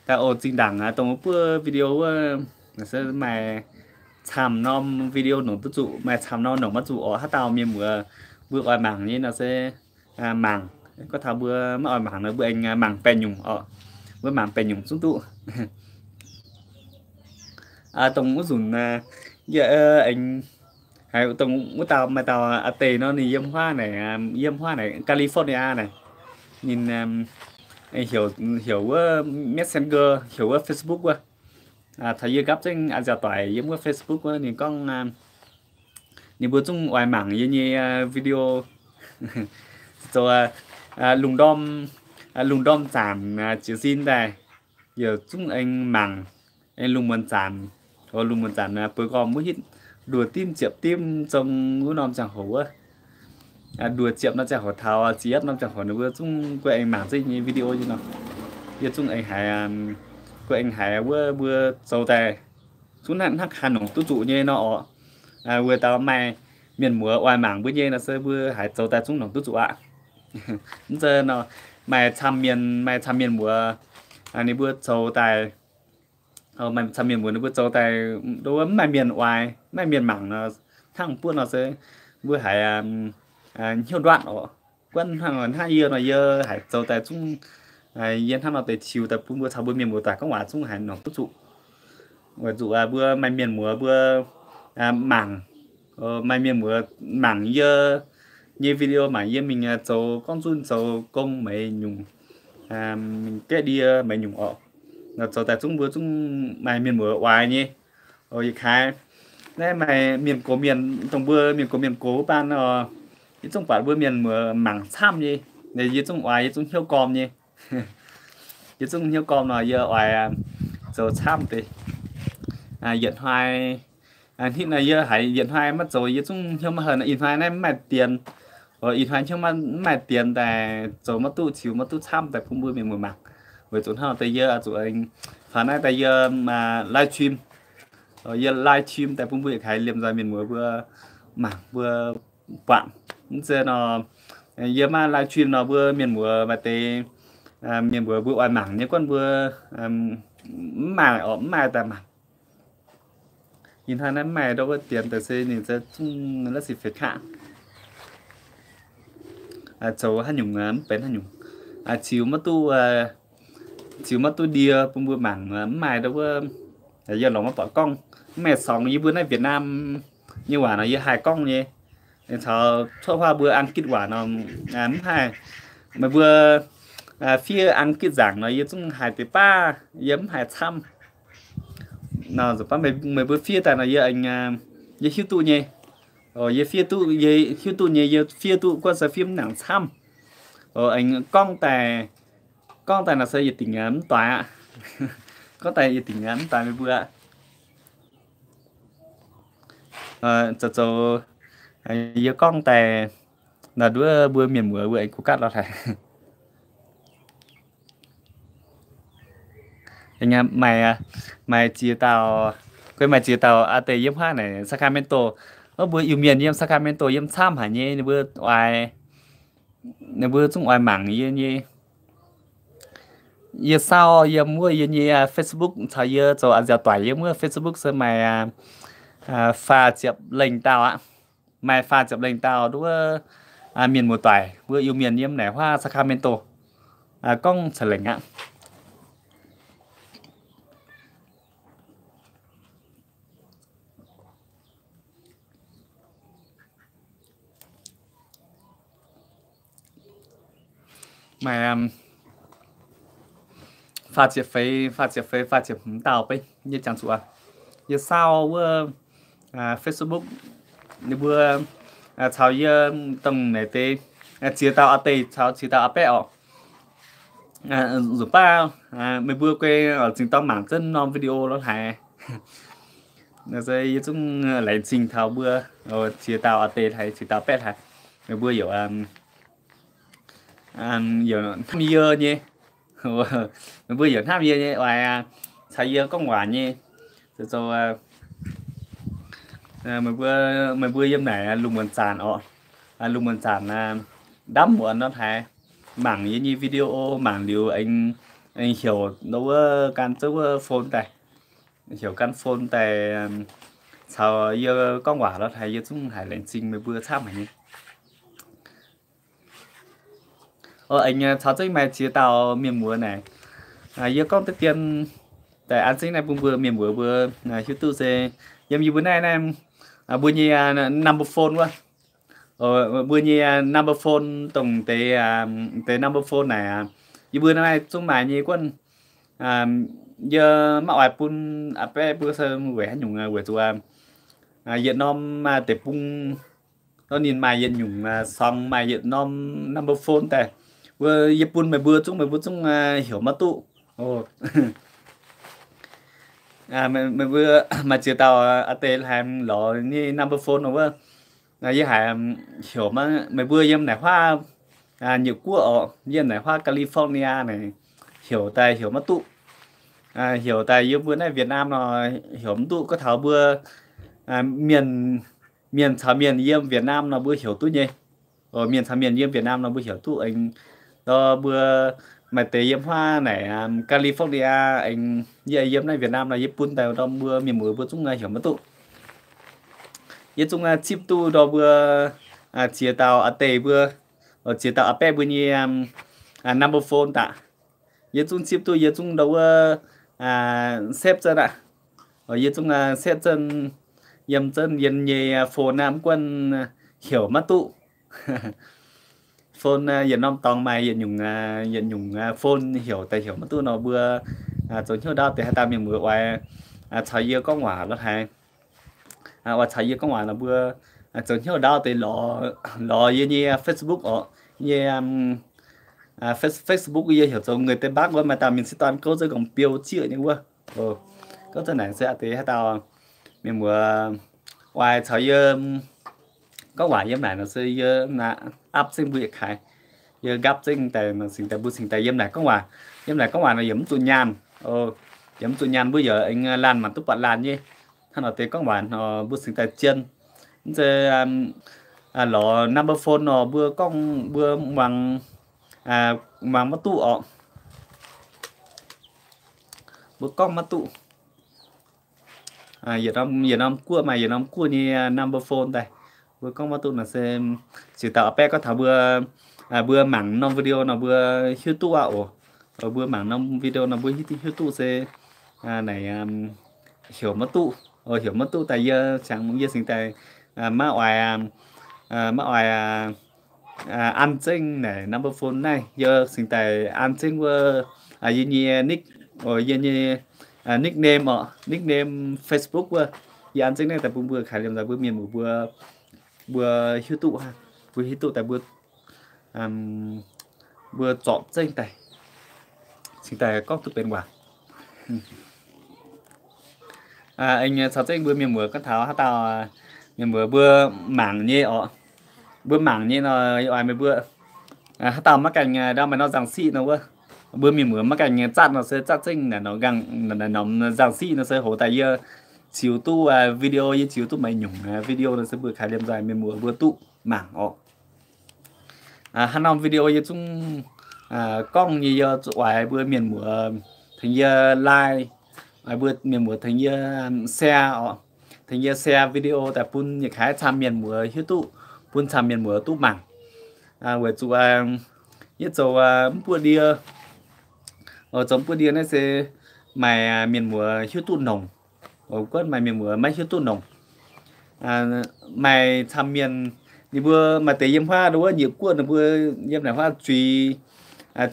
daaih oc, zinh ndaangc dongh wuov buov video wuov se maaih camv norm video nongc duqv zuqc, maaih camv norm nongc maiv zuqc oc. Haaix dauh mienh muoz mbuo oix mangc nyei nor se mangc. Gorngv taux mbuo maiv oix mangc nor mbuo aengx mangc baeqc nyungc oc. Mbuo mangc baeqc nyungc zungv duqv. Dongh wuov nzunc yie aengx haiz dongh wuov dauh maaih dauh a'deix nor ninh yiem huaav naaic, yiem huaav naaic California naaic, ninh heuc wuov Messenger, heuc wuov Facebook wuov. Taux yie gapv zengv a'nziaauc doic yiem wuov Facebook wuov ninh gorngv ninh mbuo zungv oix mangc yie nyei video zoux lungh ndorm, lungh ndorm zanc jiez sin daaih, yie zungv aengx mangc, aengx lungh muonz zanc, lungh muonz zanc bueix gormx wuov hitv nduoh dimv ziepc dimv zong wuov norm ziangh hoc wuov, nduoh ziepc norm ziangh hoc taux ziepc yietv norm ziangh hoc ninh mbuo zungv guei aengx mangc zengv nyei video nyei nor. Yie zungv aengx haiz guei aengx haiz wuov mbuo zoux daaih zungv hnangv haaix nongc duqv zuqc nyei nor oc. Weic dauh maaih mienh muoz oix mangc mbuo nyei nor se mbuo haiz zoux daaih zungv nongc duqv zuqc aqv. Mv zeiz nor, maaih camv mienh, maaih camv mienh muoz ninh mbuo zoux daaih, maaih camv mienh muoz ninh mbuo zoux daaih wuov mv maaih mienh oix, mv maaih mienh mangc nor, hnangv buonv nor se mbuo haiz hnyouv nduatv oc. Buonv hnangv, hnangv yie nor yie haiz zoux daaih zungv, yie hnangv nor deix tiux daaih bun mbuo caux mbuo mienh muoz daaih gorngv waac zungv haiz nongc duqv zuqc. Weic zuqc mbuo maaih mienh muoz mbuo mangc, maaih mienh muoz mangc yie nyei video, mangc yie mingh zoux gorngv zunv zoux gong meix nyungc, mingh gaeqv ndie meix nyungc oc. Zoux daaih zungv mbuo zungv maaih mienh muoz oix nyei. Yietc kaaix naaiv maaih mienh gox mienh, dongh mbuo mienh gox mienh gox wuov baan, yie zungv buatc mbuo mienh muoz mangc camv nyei. Yie zungv oix, yie zungv hnyouv gormx nyei. Yie zungv hnyouv gormx nor yie oix zoux camv deix. Yietc hnoi, hnitv nor yie haiz yietc hnoi maiv zoux yie zungv hnyouv maiv henv. Ih hnoi naaiv mv maaih dienx, Ih hnoi hnyouv maiv maaih dienx daaih zoux maiv duqv, ziux maiv duqv camv daaih bun mbuo mienh muoz mangc. Weic zuqc hnangv daaih yie zuqc faaux naaiv daaih yie livestream, yie livestream daaih bun mbuo yietc kaaix liemh nzoih mienh muoz mbuo mangc mbuo buatc. Mv zeiz nor, yie maiv livestream nor mbuo mienh muoz maaih deix mienh muoz mbuo oix mangc nyei guanh mbuo mv maaih orqc, mv maaih daaih mangc. Ih hnoi naaiv mv maaih ndau wuov dienx daaih se ninh zungv la'sic feix kaqv. Zoux haaix nyungc mv benx haaix nyungc, ziux maiv duqv, ziux maiv duqv ndie bun mbuo mangc, mv maaih ndau wuov, yie lorz maiv buatc gorngv. Mv maaih song yie mbuo naaiv Việt Nam nyei waac nor yie haih gorngv nyei. Caux cuotv huaav mbuo Ang-gitv waac nor mv haih. Meih mbuo fiev Ang-gitv nzaangc nor yie zungv haih deix baav, yie mv haih camv. Nor nzunc baav meih mbuo fiev daaih nor yie, yie hiuv duqv nyei. Yie fiev duqv, yie hiuv duqv nyei, yie fiev duqv guanh se fiev mv nangc camv. Gorngv daaih, gorngv daaih nor se yietc dingc mv doix aqv. Gorngv daaih yietc dingc mv doix meih mbuo aqv. Zoux zoux yie gorngv daaih nor nduov mbuo mienh muoz mbuo aengx kuv gatv lorz haic. Maaih, maaih ziex dauh, guei maaih ziex dauh aa deix yiem huaav naaic Sacramento. Wuov mbuo Iu-Mienh yiem Sacramento yiem camv haic nyei, ninh mbuo oix, ninh mbuo zungv oix mangc yie nyei. Yie sau yiem wuov yie nyei Facebook caux yie zoux a'nziaauc doic yiem wuov Facebook se maaih faah ziepc lengh dauh aqv. Maaih faah ziepc lengh dauh nduov mienh muoz doic mbuo Iu-Mienh yiem naaic huaav Sacramento gorngv ca'lengc aqv. Maaih faah ziepc feix, faah ziepc feix, faah ziepc hmz dauh beiv nyei jangx zuqc. Yie sau wuov Facebook, ninh mbuo caux yie dongh naaic deix ziex dauh aa deix caux ziex dauh aa baeqv orqc. Nzunc baav meih mbuo guei oix zingh dorng mangc zunv norm video lorz haic. Yie zungv laengz zingh taux mbuo ziex dauh aa deix haic, ziex dauh baeqv haic. Meih mbuo yaac hnamv yie nyei. Meih mbuo yaac hnamv yie nyei oix caux yie gorngv waac nyei. Zoux meih mbuo yiem naaic lungh muonz zanc orqc, lungh muonz zanc ndamv muonz nor haic, mangc yie nyei video mangc liuz aengx heuc ndau wuov gan zouv wuov phone daaih, heuc gan phone daaih caux yie gorngv waac lorz haic, yie zungv haiz laengz zingh meih mbuo camv haic nyei. Aengx caux zengv maaih ziex dauh mienh muoz naaic, yie gorngv deix dien daaih an zengv naaiv bun mbuo mienh muoz mbuo hiuv duqv se yiem yie mbuo naaiv, naaiv mbuo nyei number phone wuov. Mbuo nyei number phone dongh deix, deix number phone naaic, yie mbuo naaiv zungv maaih nyei guanh. Yie maiv oix bun aa baeqv mbuo se weic haaix nyungc, weic zuqc yietc norm deic-bung nor ninh maaih yietc nyungc song, maaih yietc norm number phone daaih. Wuov yie bun meih mbuo zungv, meih mbuo zungv heuc maiv duqv. Meih mbuo maaih ziex dauh aa deix haiz lorz nyei number phone nor wuov, yie haiz heuc maiv, meih mbuo yiem naaic huaav nyeic guoqv orqc, yiem naaic huaav California naaic heuc daaih heuc maiv duqv. Heuc daaih yiem mbuo naaiv Việt Nam nor heuc mv duqv. Gorngv taux mbuo mienh, mienh caux mienh yiem Việt Nam nor mbuo heuc duqv nyei. Mienh caux mienh yiem Việt Nam nor mbuo heuc duqv aengx. Ndor mbuo maaih deix yiem huaav naaic California aengx, yie yiem naaiv Việt Nam nor yie bun daaih ndorm mbuo mienh muoz mbuo zungv heuc maiv duqv. Yie zungv zipv duqv ndorm mbuo ziex dauh aa deix mbuo, ziex dauh aa baeqv mbuo nyei number phone daaih. Yie zungv zipv duqv, yie zungv ndau wuov save zunv aqv. Yie zungv save zunv yiem zunv yie nyei phone aqv, mv guanh heuc maiv duqv. Phone yietc norm dorngx maaih yietc nyungc, yietc nyungc phone heuc daaih heuc maiv duqv nor mbuo zoux hnyouv ndaauv deix haaix dauh mienh muoz oix caux yie gorngv waac lorz haic, oix caux yie gorngv waac nor mbuo zoux hnyouv ndaauv deix lorz, lorz yie nyei Facebook orqc, yie nyei Facebook yie heuc zoux Người Tây Bắc wuov, maaih dauh mienh sieqv dorn gouv zunv gorngv biou zieqv nyei wuov. Gouv zunv naaic se aa deix haaix dauh mienh muoz oix caux yie gorngv waac yiem naaic nor se yie aapv zengv mbuo yietc kaaix. Yie nqaapv zengv daaih nor cingx daaih mbuo cingx daaih yiem naaic gorngv waac. Yiem naaic gorngv waac nor yaac mv zuqc nyaanh. Yaac mv zuqc nyaanh, mbuo yaac aengx laanh mangc duqv buatc laanh nyei. Hnangv nor deix gorngv waac nor mbuo cingx daaih zien. Mv zeiz lorz number phone nor mbuo gorngv mbuo muangx, muangx maiv duqv orqc. Mbuo gorngv maiv duqv. Yietc norm guoqv maaih yietc norm guoqv nyei number phone daaih. Mbuo gorngv maiv duqv nor se ziouc dauh baeqv gorngv taux mbuo, mbuo mangc norm video nor mbuo hiuv duqv aqv oc. Mbuo mangc norm video nor mbuo hiuv duqv, hiuv duqv se naaic heuc maiv duqv, heuc maiv duqv daaih yie cingx, yie cingx daaih maiv oix, maiv oix an zengv naaic number phone naaiv. Yie cingx daaih an zengv wuov yie nyei nick, yie nyei nickname orqc, nickname Facebook wuov. Yie an zengv naaiv daaih bun mbuo kaaix liemh nzaaih mbuo mienh muoz mbuo, mbuo hiuv duqv, mbuo hiuv duqv daaih mbuo, mbuo zorpc zengv daaih, cingx daaih gorngv duqv benx waac. Aengx caux zengv mbuo mienh muoz gorngv taux haaix dauh mienh muoz mbuo mangc nyei orqc. Mbuo mangc nyei nor yie oix meih mbuo, haaix dauh maiv gaengh ndau maaih norm nzangc siqv nor wuov, mbuo mienh muoz maiv gaengh zatv nor se zatv zengv naaic norm nzangc siqv nor se hoz daaih yie ziux duqv video, yie ziux duqv maaih nyungc video nor se mbuo kaaix liemh nzaaih mienh muoz mbuo duqv mangc orqc. Haaix norm video yie zungv gorngv nyei, yie oix mbuo mienh muoz tengx yie like, oix mbuo mienh muoz tengx yie share orqc. Tengx yie share video daaih bun yietc kaaix camv mienh muoz hiuv duqv, bun camv mienh muoz duqv mangc. Weic zuqc yie zoux mv buoqv ndie, zoux mv buoqv ndie naaiv se maaih mienh muoz hiuv duqv nongc, guonv maaih mienh muoz maiv hiuv duqv nongc. Maaih camv mienh, ninh mbuo maaih deix yiem huaav wuov nyiec guoqv ninh mbuo yiem naaic huaav zuiz,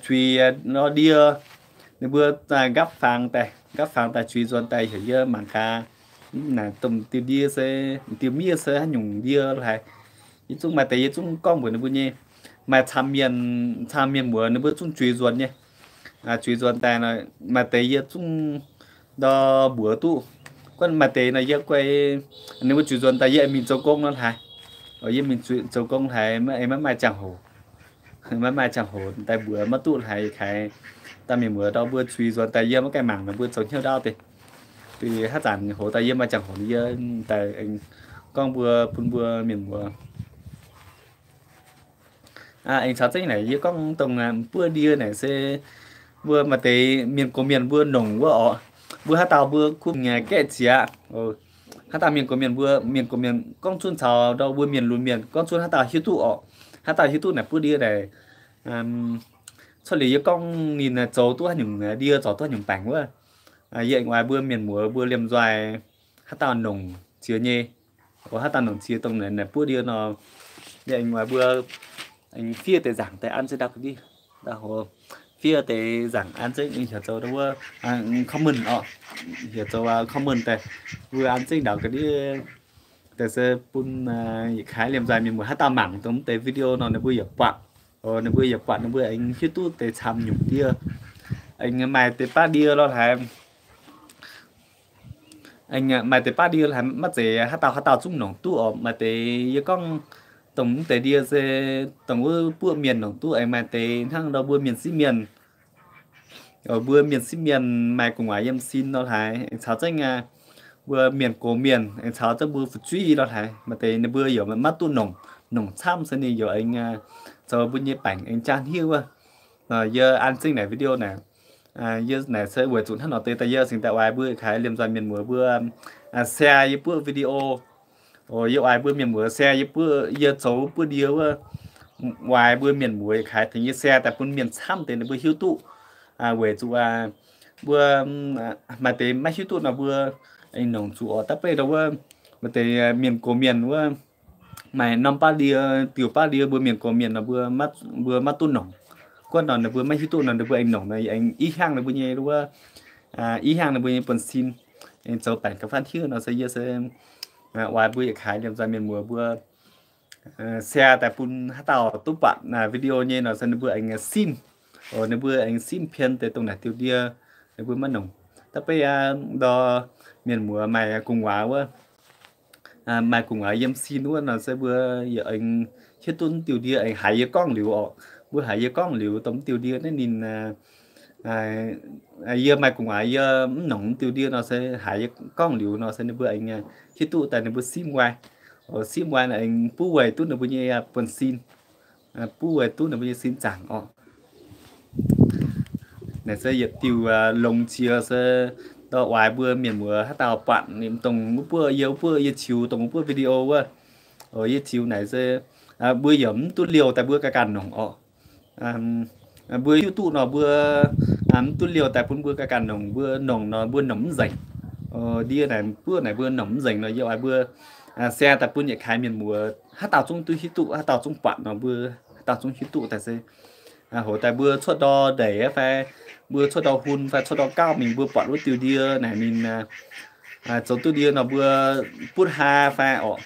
zuiz nor ndie, ninh mbuo nqaapv fangx daaih, nqaapv fangx daaih zuiz nzuonx daaih heuc yie mangc gaax, naaic domh diuh ndie se, diuh miev se haaix nyungc ndie haic. Yie zungv maaih deix yie zungv gorngv mbuox ninh mbuo nyei. Maaih camv mienh, camv mienh muoz ninh mbuo zungv zuiz nzuonx nyei. Zuiz nzuonx daaih nor, maaih deix yie zungv ndau mbuox duqv. Guonv maaih deix nor yie guai, ninh mbuo zuiz nzuonx daaih yie aengx mingh zoux gong nor haic. Yie mingh zoux gong haic, maiv maaih ziangh hoc, maiv maaih ziangh hoc daaih mbuox maiv duqv haic. Kaaix dauh mienh muoz ndau mbuo zuiz nzuonx daaih yie maiv gaengh mangc nor mbuo zoux hnyouv ndaauv deix. Haaix zanc hoc daaih yie maaih ziangh hoc yie daaih aengx gorngv mbuo bun mbuo mienh muoz. Aengx caux zengv naaic yie gorngv dongh buoqv ndie naaic se mbuo maaih deix mienh gox mienh mbuo nongc wuov orqc. Mbuo haaix dauh mbuo kuv gaeqv zieqc, haaix dauh mienh gox mienh mbuo, mienh gox mienh gorngv zunv caux ndau mbuo mienh lunx mienh gorngv zunv haaix dauh hiuv duqv orqc. Haaix dauh hiuv duqv naaic buoqv ndie naaic, cuotv liuz yie gorngv ninh zoux duqv haaix nyungc ndie, zorc duqv haaix nyungc baengc wuov. Yie aengx oix mbuo mienh muoz mbuo liemh nzoih haaix dauh nongc ziex nyei, haaix dauh nongc ziex dongh naaic buoqv ndie nor, yie aengx oix mbuo aengx fiev deix nzaangc daaih an zengv ndau ga'ndiev, fiev deix nzaangc an zengv heuc zoux wuov comment orqc, heuc zoux comment daaih, mbuo an zengv ndau ga'ndiev daaih se bun yietc kaaix liemh nzoih mienh muoz haaix dauh mangc dongh mv deix video nor ninh mbuo yaac buatc, ninh mbuo yaac buatc ninh mbuo aengx hiuv duqv deix camv nyungc ndie, aengx maaih deix baav ndie lorh haic. Maaih deix baav ndie haic maiv zeiz haaix dauh haaix dauh zungv nongc duqv orqc. Maaih deix yie gorngv dongh mv deix ndie se dongh wuov buoqv mienh nongc duqv, aengx maaih deix hnangv ndau mbuo mienh sieqv mienh, mbuo mienh sieqv mienh maaih gu'nguaaz yiem sin nor haic, aengx caux zengv mbuo mienh gox mienh, aengx caux zengv mbuo fu'jueiv nor haic. Maaih deix ninh mbuo yaac maiv duqv nongc, nongc camv se ninh yaac aengx zoux mbuo nyei baengc aengx jaa hniev wuov. Yie an zengv naaic video naaic, yie naaic se weic zuqc hnangv nor deix daaih yie cingx daaih oix mbuo kaaix liemh nzoih mienh muoz mbuo share yie buoqv video. Yie oix mbuo mienh muoz share yie buoqv, yie zoux buoqv ndie wuov, oix mbuo mienh muoz kaaix tengx yie share daaih bun mienh camv deix ninh mbuo hiuv duqv. Weic zuqc mbuo maaih deix maiv hiuv duqv nor mbuo aengx nongc zuqc orqc. Da'beiv ndau wuov maaih deix mienh gox mienh wuov, maaih norm baav ndie, diuh baav ndie mbuo mienh gox mienh nor mbuo maiv duqv nongc. Guonv nor ninh mbuo maiv hiuv duqv nor ninh mbuo aengx nongc nor aengx i hnyangx ninh mbuo nyei wuov, i hnyangx ninh mbuo nyei buonv-sin, aengx zoux baengc ga'faanh hiuv nor se yie se oix mbuo yietc kaaix liemh nzoih mienh muoz mbuo share daaih bun haaix dauh duqv buatc video nyei nor se ninh mbuo aengx simv, ninh mbuo aengx simv pien deix dongh naaic diuh ndie, ninh mbuo maiv nongc. Da'beiv ndau mienh muoz maaih gu'nguaaz wuov, maaih gu'nguaaz yiem sin wuov nor se mbuo yaac aengx hiuv duqv mv diuh ndie aengx haiz yie gorngv liuz orqc. Mbuo haiz yie gorngv liuz dongh mv diuh ndie naaiv ninh, yie maaih gu'nguaaz yie mv nongc mv diuh ndie nor se haiz yie gorngv liuz nor se ninh mbuo aengx hiuv duqv daaih ninh mbuo simv wai. Simv wai nor aengx buov weic duqv ninh mbuo nyei buonv-sin, buov weic duqv ninh mbuo nyei sin zaangc orqc. Naaic se yietc diuh longx jiex se ndau oix mbuo mienh muoz haaix dauh buatc ninh dongh wuov buoqv yie, wuov buoqv yie ziux dongh wuov buoqv video wuov, yie ziux naaic se mbuo yaac mv duqv liouh daaih mbuo ganh ganh nongc orqc. Mbuo hiuv duqv nor mbuo mv duqv liouh daaih bun mbuo ganh ganh nongc. Mbuo nongc nor mbuo nongc mv nzengc. Ndie naaic buoqv naaic mbuo nongc mv nzengc nor yie oix mbuo share daaih bun yietc kaaix mienh muoz haaix dauh zungv duqv hiuv duqv, haaix dauh zungv buatc nor mbuo haaix dauh zungv hiuv duqv daaih se hoc daaih mbuo cuotv ndor ndeic fai mbuo cuotv ndor hun fai cuotv ndor gauv mingh mbuo buatc wuov diuh ndie naaic ninh zoux duqv ndie nor mbuo butv haa fai orqc,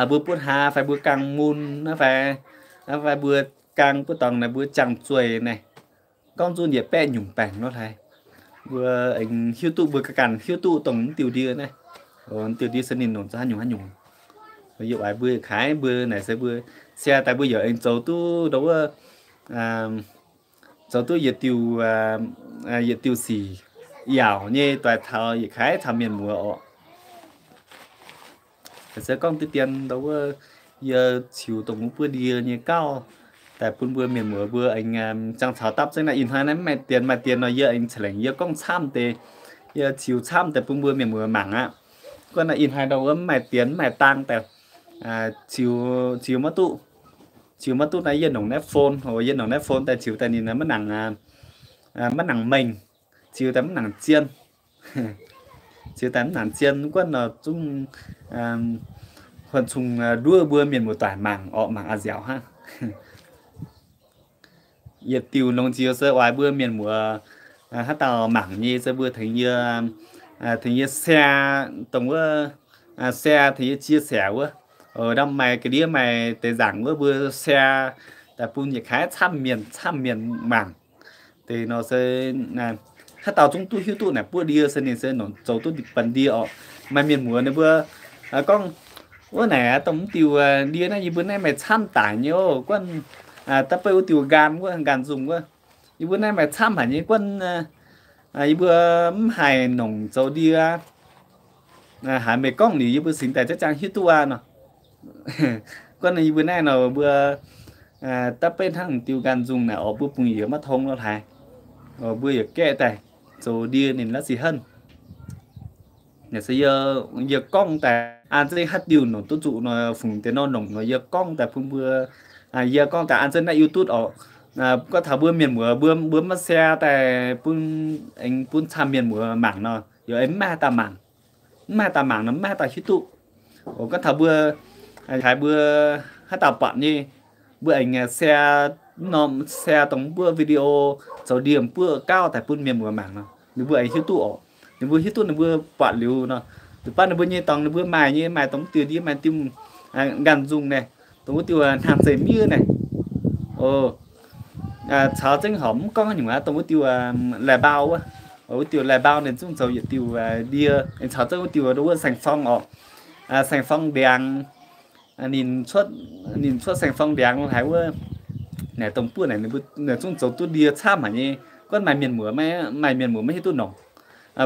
mbuo butv haa fai mbuo gaang mun fai, fai mbuo gaang buov dorngx naaic mbuo jangx zueih naaic, gorngv nzunc yietc baeqv nyungc baengc nor hlaaix. Mbuo aengx hiuv duqv, mbuo ganh ganh hiuv duqv dongh mv diuh ndie naaiv, mv diuh ndie se ninh nongc haaix nyungc haaix nyungc. Yie oix mbuo kaaix mbuo naaic se mbuo share daaih mbuo yaac aengx zoux duqv ndau wuov, zoux duqv yietc diuh, yietc diuh sic yaauc nyei doix taux yietc kaaix taux mienh muoz orqc. Se gorngv diqv dien ndau wuov, yie ziux dongh wuov buoqv ndie nyei gauv daaih bun mbuo mienh muoz mbuo aengx jangx caux dapv zengv naaiv. Ih hnoi naaiv mv maaih dien, maaih dien nor yie aengx ca'lengc yie gorngv camv deix, yie ziux camv deix bun mbuo mienh muoz mangc aqv. Guov naaiv ih hnoi ndau wuov mv maaih dien mv maaih dang daaih, ziux, ziux maiv duqv. Ziux maiv duqv naaiv yie nongc naaiv phone, yie nongc naaiv phone daaih ziux daaih ninh maiv nangc, maiv nangc mengh, ziux daaih mv nangc zien. Ziux daaih mv nangc zien guov nor zungv huon cong nduov mbuo mienh muoz-doic mangc orqc, mangc a'nziaauc hnangv. Yietc diuc longx jiex se oix mbuo mienh muoz haaix dauh mangc nyei se mbuo tengx yie, tengx yie share dongh wuov, share tengx yie chia sẻ wuov. Ndau maaih ga'ndiev maaih deix nzaangc wuov mbuo share daaih bun yietc kaaix camv mienh, camv mienh mangc. Deix nor se haaix dauh zungv duqv hiuv duqv naaic buoqv ndie se ninh se nongc zoux duqv banh ndie orqc. Maaih mienh muoz ninh mbuo gorngv, wuov naaic dongh mv diuh ndie naaiv yie mbuo naaiv maaih camv daic nyei oc. Guanh da'beiv wuov diuh nqaang wuov, nqaang nzungh wuov, yie mbuo naaiv maaih camv haic nyei guanh, yie mbuo mv haih nongc zoux ndie. Haiz meih gorngv liuz yie mbuo singx daaih jaav jaang hiuv duqv aqv nor. Guanh yie mbuo naaiv nor mbuo da'beiv hnangv diuh nqaang nzungh naaic orqc, mbuo bungx yiez maiv tong nor hlaaix. Mbuo yaac gaeqv daaih zoux ndie ninh la'sic henv. Naaic se yie gorngv daaih an zengv haaix diuh nongc duqv zuqc nor, fungx deix nor nongc nor yie gorngv daaih bun mbuo, yie gorngv daaih an zengv naaiv YouTube orqc. Gorngv taux mbuo mienh muoz mbuo, mbuo maiv share daaih bun, aengx bun camv mienh muoz mangc nor, yaac aengx maiv maaih haaix dauh mangc. Mv maaih haaix dauh mangc nor maiv maaih haaix dauh hiuv duqv. Gorngv taux mbuo, haiz mbuo haaix dauh buatc nyei, mbuo aengx share norm, share dongh mbuo video zoux ndie mbuo gauv daaih bun mienh muoz mangc nor, ninh mbuo aengx hiuv duqv orqc. Ninh mbuo hiuv duqv ninh mbuo buatc liuz nor, zuqc baav ninh mbuo nyei dorngx ninh mbuo maaih nyei, maaih dongh diuh ndie, maaih diuh nqaang nzungh naaic, dongh wuov diuh hnangv zeiv miev naaic. Caux zengv horpc mv gorngv nyungc aqv, dongh wuov diuh laih mbau wuov. Wuov diuh laih mbau ninh zungv zoux yietc diuh ndie, caux zengv wuov diuh wuov saeng-forng orqc. Saeng-forng ndiangx, ninh cuotv, ninh cuotv saeng-forng ndiangx haiz wuov, naaic dongh buoqv naaic ninh zungv zoux duqv ndie camv haic nyei. Guanh maaih mienh muoz, maaih mienh muoz maiv hiuv duqv nongc,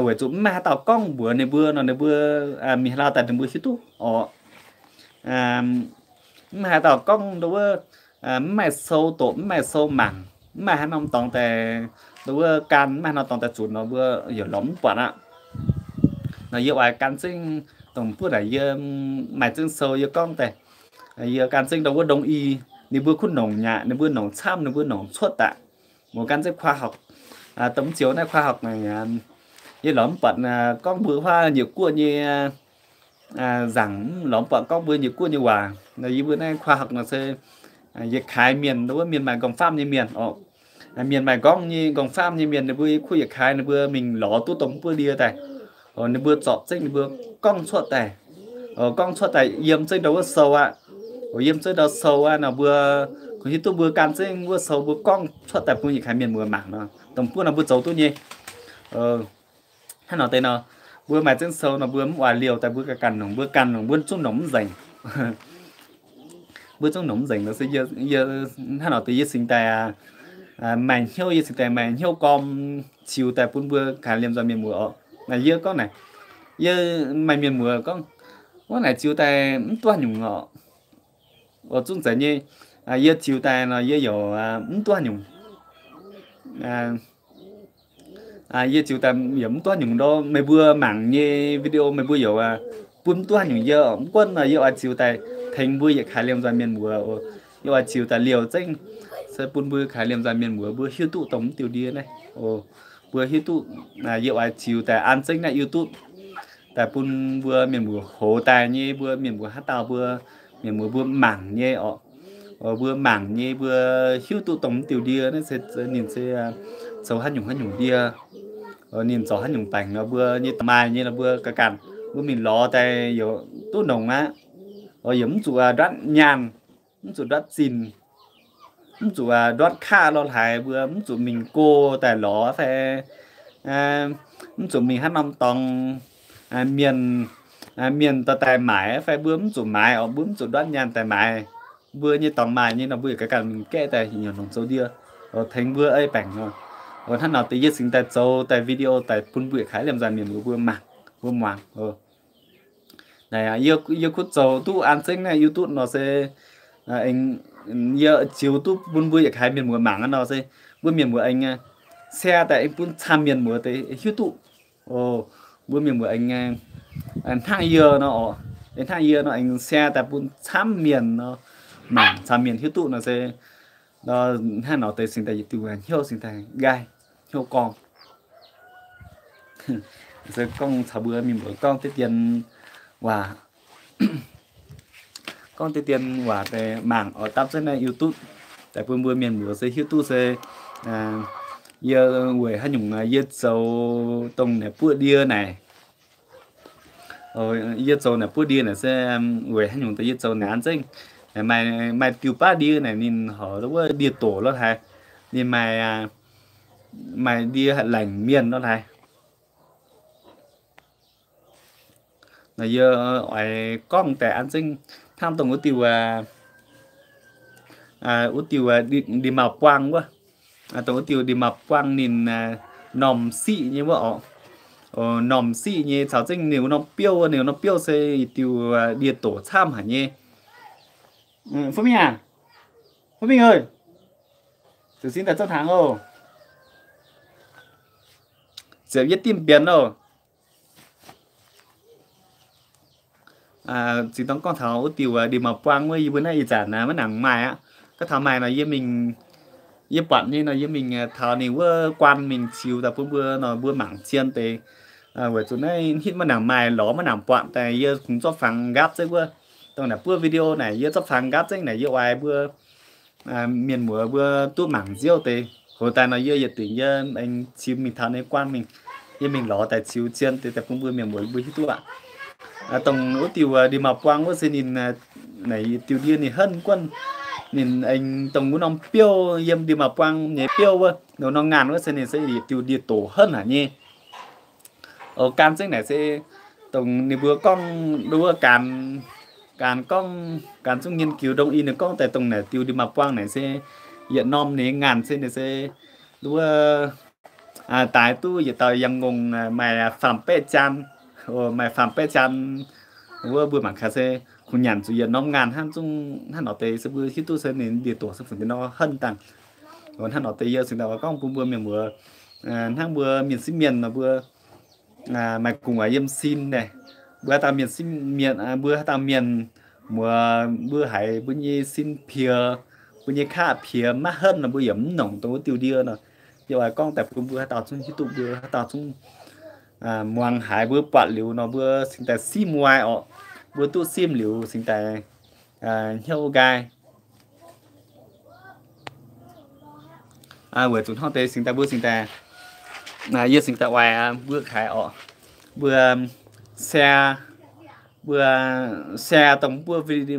weic zuqc mv maaih haaix dauh gorngv mbuox ninh mbuo nor ninh mbuo mingh hlauv daaih ninh mbuo hiuv duqv orqc. Mv maaih haaix dauh gorngv ndo wuov, mv maaih sou doqc, mv maaih sou mangc, mv maaih haaix norm dorngx daaih, ndo wuov gan mv maaih haaix norm dorngx daaih zunc nor mbuo yaac lorz mv buatc aqv. Nor yie oix gan zengv dongh buoqv naaic yie maaih zengv sou yie gorngv daaih, yie gan zengv ndo wuov ndongc i, ninh mbuo kuv nongc nyaqc, ninh mbuo nongc camv, ninh mbuo nongc cuotv daaih. Mouz gan zengv khoa học, dongh mv zioux naaiv khoa học naaic, yie lorz mv buatc gorngv mbuo huaav Nyiec Guoqv nyei nzaangc, mv lorz mv buatc gorngv mbuo Nyiec Guoqv nyei waac. Yie mbuo naaiv khoa học nor se yietc kaaix mienh, ndo wuov mienh maaih nqorngv faam nyei mienh orqc. Mienh maaih nqorngv nyei, nqorngv faam nyei mienh ninh mbuo yie kuv yietc kaaix ninh mbuo mingh lorz duqv dongh buoqv ndie daaih. Ninh mbuo zorpc zengv ninh mbuo gorngv cuotv daaih. Gorngv cuotv daaih yiem zengv ndo wuov sou aqv. Yiem zengv ndo sou aqv nor mbuo kungx hiuv duqv mbuo gan zengv wuov sou mbuo gorngv cuotv daaih bun yietc kaaix mienh muoz mangc nor, dongh buoqv nor mbuo zoux duqv nyei. Hnangv nor deix nor, Mbuo maaih zengv sou nor mbuo mv oix liouh daaih, mbuo ganh ganh nongc, mbuo ganh nongc, mbuo zungv nongc mv nzengc. Mbuo zungv nongc mv nzengc nor se yie, yie hnangv nor deix yie cingx daaih maaih hnyouv, yie cingx daaih maaih hnyouv gorm ziux daaih bun mbuo kaaix liemh nzoih mienh muoz oc. Naaic yie gorngv naaic, yie maaih mienh muoz gorngv, wuov naaic ziux daaih mv duqv haaix nyungc oc. Oc, zungv zeiz nyei. Yie ziux daaih nor yie yaac mv duqv haaix nyungc. Yie ziux daaih yaac mv duqv haaix nyungc ndo. Meih mbuo mangc nyei video meih mbuo yaac bun mv duqv haaix nyungc yie. Mv gunv nor yie oix ziux daaih tengx mbuo yietc kaaix liemh nzoih mienh muoz. Yie oix ziux daaih liouh zengv se bun mbuo kaaix liemh nzoih mienh muoz mbuo hiuv duqv dongh mv diuh ndie naaiv. Mbuo hiuv duqv, yie oix ziux daaih an zengv naaiv YouTube daaih bun mbuo mienh muoz hoz daaih nyei, mbuo mienh muoz haaix dauh mbuo mienh muoz mbuo mangc nyei oc. Mbuo mangc nyei mbuo hiuv duqv dongh mv diuh ndie naaiv se ninh se zoux haaix nyungc haaix nyungc ndie, ninh zoux haaix nyungc baengc nor mbuo nyei dorh maaih nyei nor mbuo ganh ganh mbuo mingh lorz daaih yaac duqv nongc aqv. Yaac mv zuqc ndortv nyaanh, mv zuqc ndortv zinh, mv zuqc ndortv kaqv lorh hlaaix, mbuo mv zuqc mingh go daaih lorz fai mv zuqc mingh haaix norm dorngx mienh, mienh dorh daaih maaic fai mbuo mv zuqc maaiz oc, mbuo mv zuqc ndortv nyaanh daaih maaiz. Mbuo nyei dorngx maaih nyei nor mbuo yietc ganh ganh mingh gaeqv daaih heuc nongc zoux ndie tengx mbuo ei baengc nor. Hnangv nor deix yie cingx daaih zoux daaih video daaih bun mbuo yietc kaaix liemh nzoih mienh muoz mbuo mangc, mbuo muangx. Naaic yie kuv zoux duqv an zengv naaiv YouTube nor se yie ziux duqv bun mbuo yietc kaaix mienh muoz mangc nor se mbuo mienh muoz aengx share daaih aengx bun camv mienh muoz deix hiuv duqv. Mbuo mienh muoz aengx hnangv yie nor oc, hnangv yie nor aengx share daaih bun camv mienh nor, mangc camv mienh hiuv duqv nor se hnangv nor deix cingx daaih yietc diuh hnyouv cingx daaih nqaai, hnyouv gorngv. Se gorngv caux mbuo mienh muoz gorngv deix dien waac, gorngv deix dien waac daaih mangc oix dapv zengv naaiv YouTube daaih bun mbuo mienh muoz se hiuv duqv se yie weic haaix nyungc yie zoux dongh naaic buoqv ndie naaic. Yie zoux naaic buoqv ndie naaic se weic haaix nyungc daaih yie zoux naaic an zengv. Maaih diuh baav ndie naaic ninh horpc wuov ndie-doqc lorh haaix, ninh maaih, maaih ndie laengc mienh lorh haaix. Naaic yie oix gorngv daaih an zengv hnangv dongh wuov diuh, wuov diuh ndie-, ndie-maaih-buang wuov. Dongh wuov diuh ndie-maaih-buang ninh normh siqv nyei wuov oc. Normh siqv nyei caux zengv ninh wuov norm biouv, ninh wuov norm biouv se yietc diuh ndie-doqc camv haic nyei. Phúc Minh aac, Phúc Minh ơi, ziepc sin daaih zouv hnaangx oc. Ziepc yietv dimv bienx oc. Zinh dorng gorngv taux wuov diuh ndie-maaih-buang wuov, yie mbuo naaiv ih zanc maiv nangc maaih aqv. Gorngv taux maaih nor yie mingh, yie buatc nyei nor yie mingh taux ninh wuov guaan mingh ziux daaih bun mbuo nor mbuo mangc zien deix. Weic zuqc naaiv hitv maiv nangc maaih lorz maiv nangc buatc daaih yie kungx zorqv fangx nqaapv zengv wuov. Dongh naaic buov video naaic yie zorqv fangx nqaapv zengv naaic yie oix mbuo mienh muoz mbuo duqv mangc nziouv deix. Hoc daaih nor yie yietc dingc yie aengx ziux mingh taux ninh guaan mingh, yie mingh lorz daaih ziux zien deix daaih bun mbuo mienh muoz mbuo hiuv duqv aqv. Dongh wuov diuh ndie-maaih-buang wuov se ninh, naaic diuh ndie ninh henv guonv, ninh aengx dongh wuov norm biouv yiem ndie-maaih-buang nyei biouv wuov, norm ngaanh wuov se ninh se yietc diuh ndie-doqc henv haic nyei. Oc, gan zengv naaic se dongh ninh mbuo gorngv wuov, gan, gan gorngv, gan zungv nghiên cứu đông y ninh gorngv daaih dongh naaic diuh ndie-maaih-buang naaic se yietc norm ninh ngaanh se ninh se wuov, daaix duqv yietc dauh yangh ngongh maaih faam baeqv jaan, maaih faam baeqv jaan wuov mbuo mangc gaax se kungx nyanc zuqc yietc norm ngaanh hnangv zungv hnangv nor deix se mbuo hiuv duqv se ninh ndie-doqc se funx deix nor henv dangh. Hnangv nor deix yie cingx daaih oix gorngv bun mbuo mienh muoz, hnangv mbuo mienh sieqv mienh nor mbuo maaih gu'nguaaz yiem sin naaic, mbuo haaix dauh mienh sieqv mienh, mbuo haaix dauh mienh muoz mbuo haiz mbuo nyei sin piex, mbuo nyei kaqv piex maiv henv nor mbuo yaac mv nongc dongh wuov diuh ndie nor. Yie oix gorngv daaih bun mbuo haaix dauh zungv hiuv duqv, mbuo haaix dauh zungv muangx haiz, mbuo buatc liuz nor mbuo cingx daaih simv muai orqc. Mbuo duqv simv liuz cingx daaih hnyouv nqaai. Weic zuqc hnangv deix cingx daaih mbuo cingx daaih, yie cingx daaih oix mbuo kaaix orqc, mbuo share, mbuo share dongh mbuo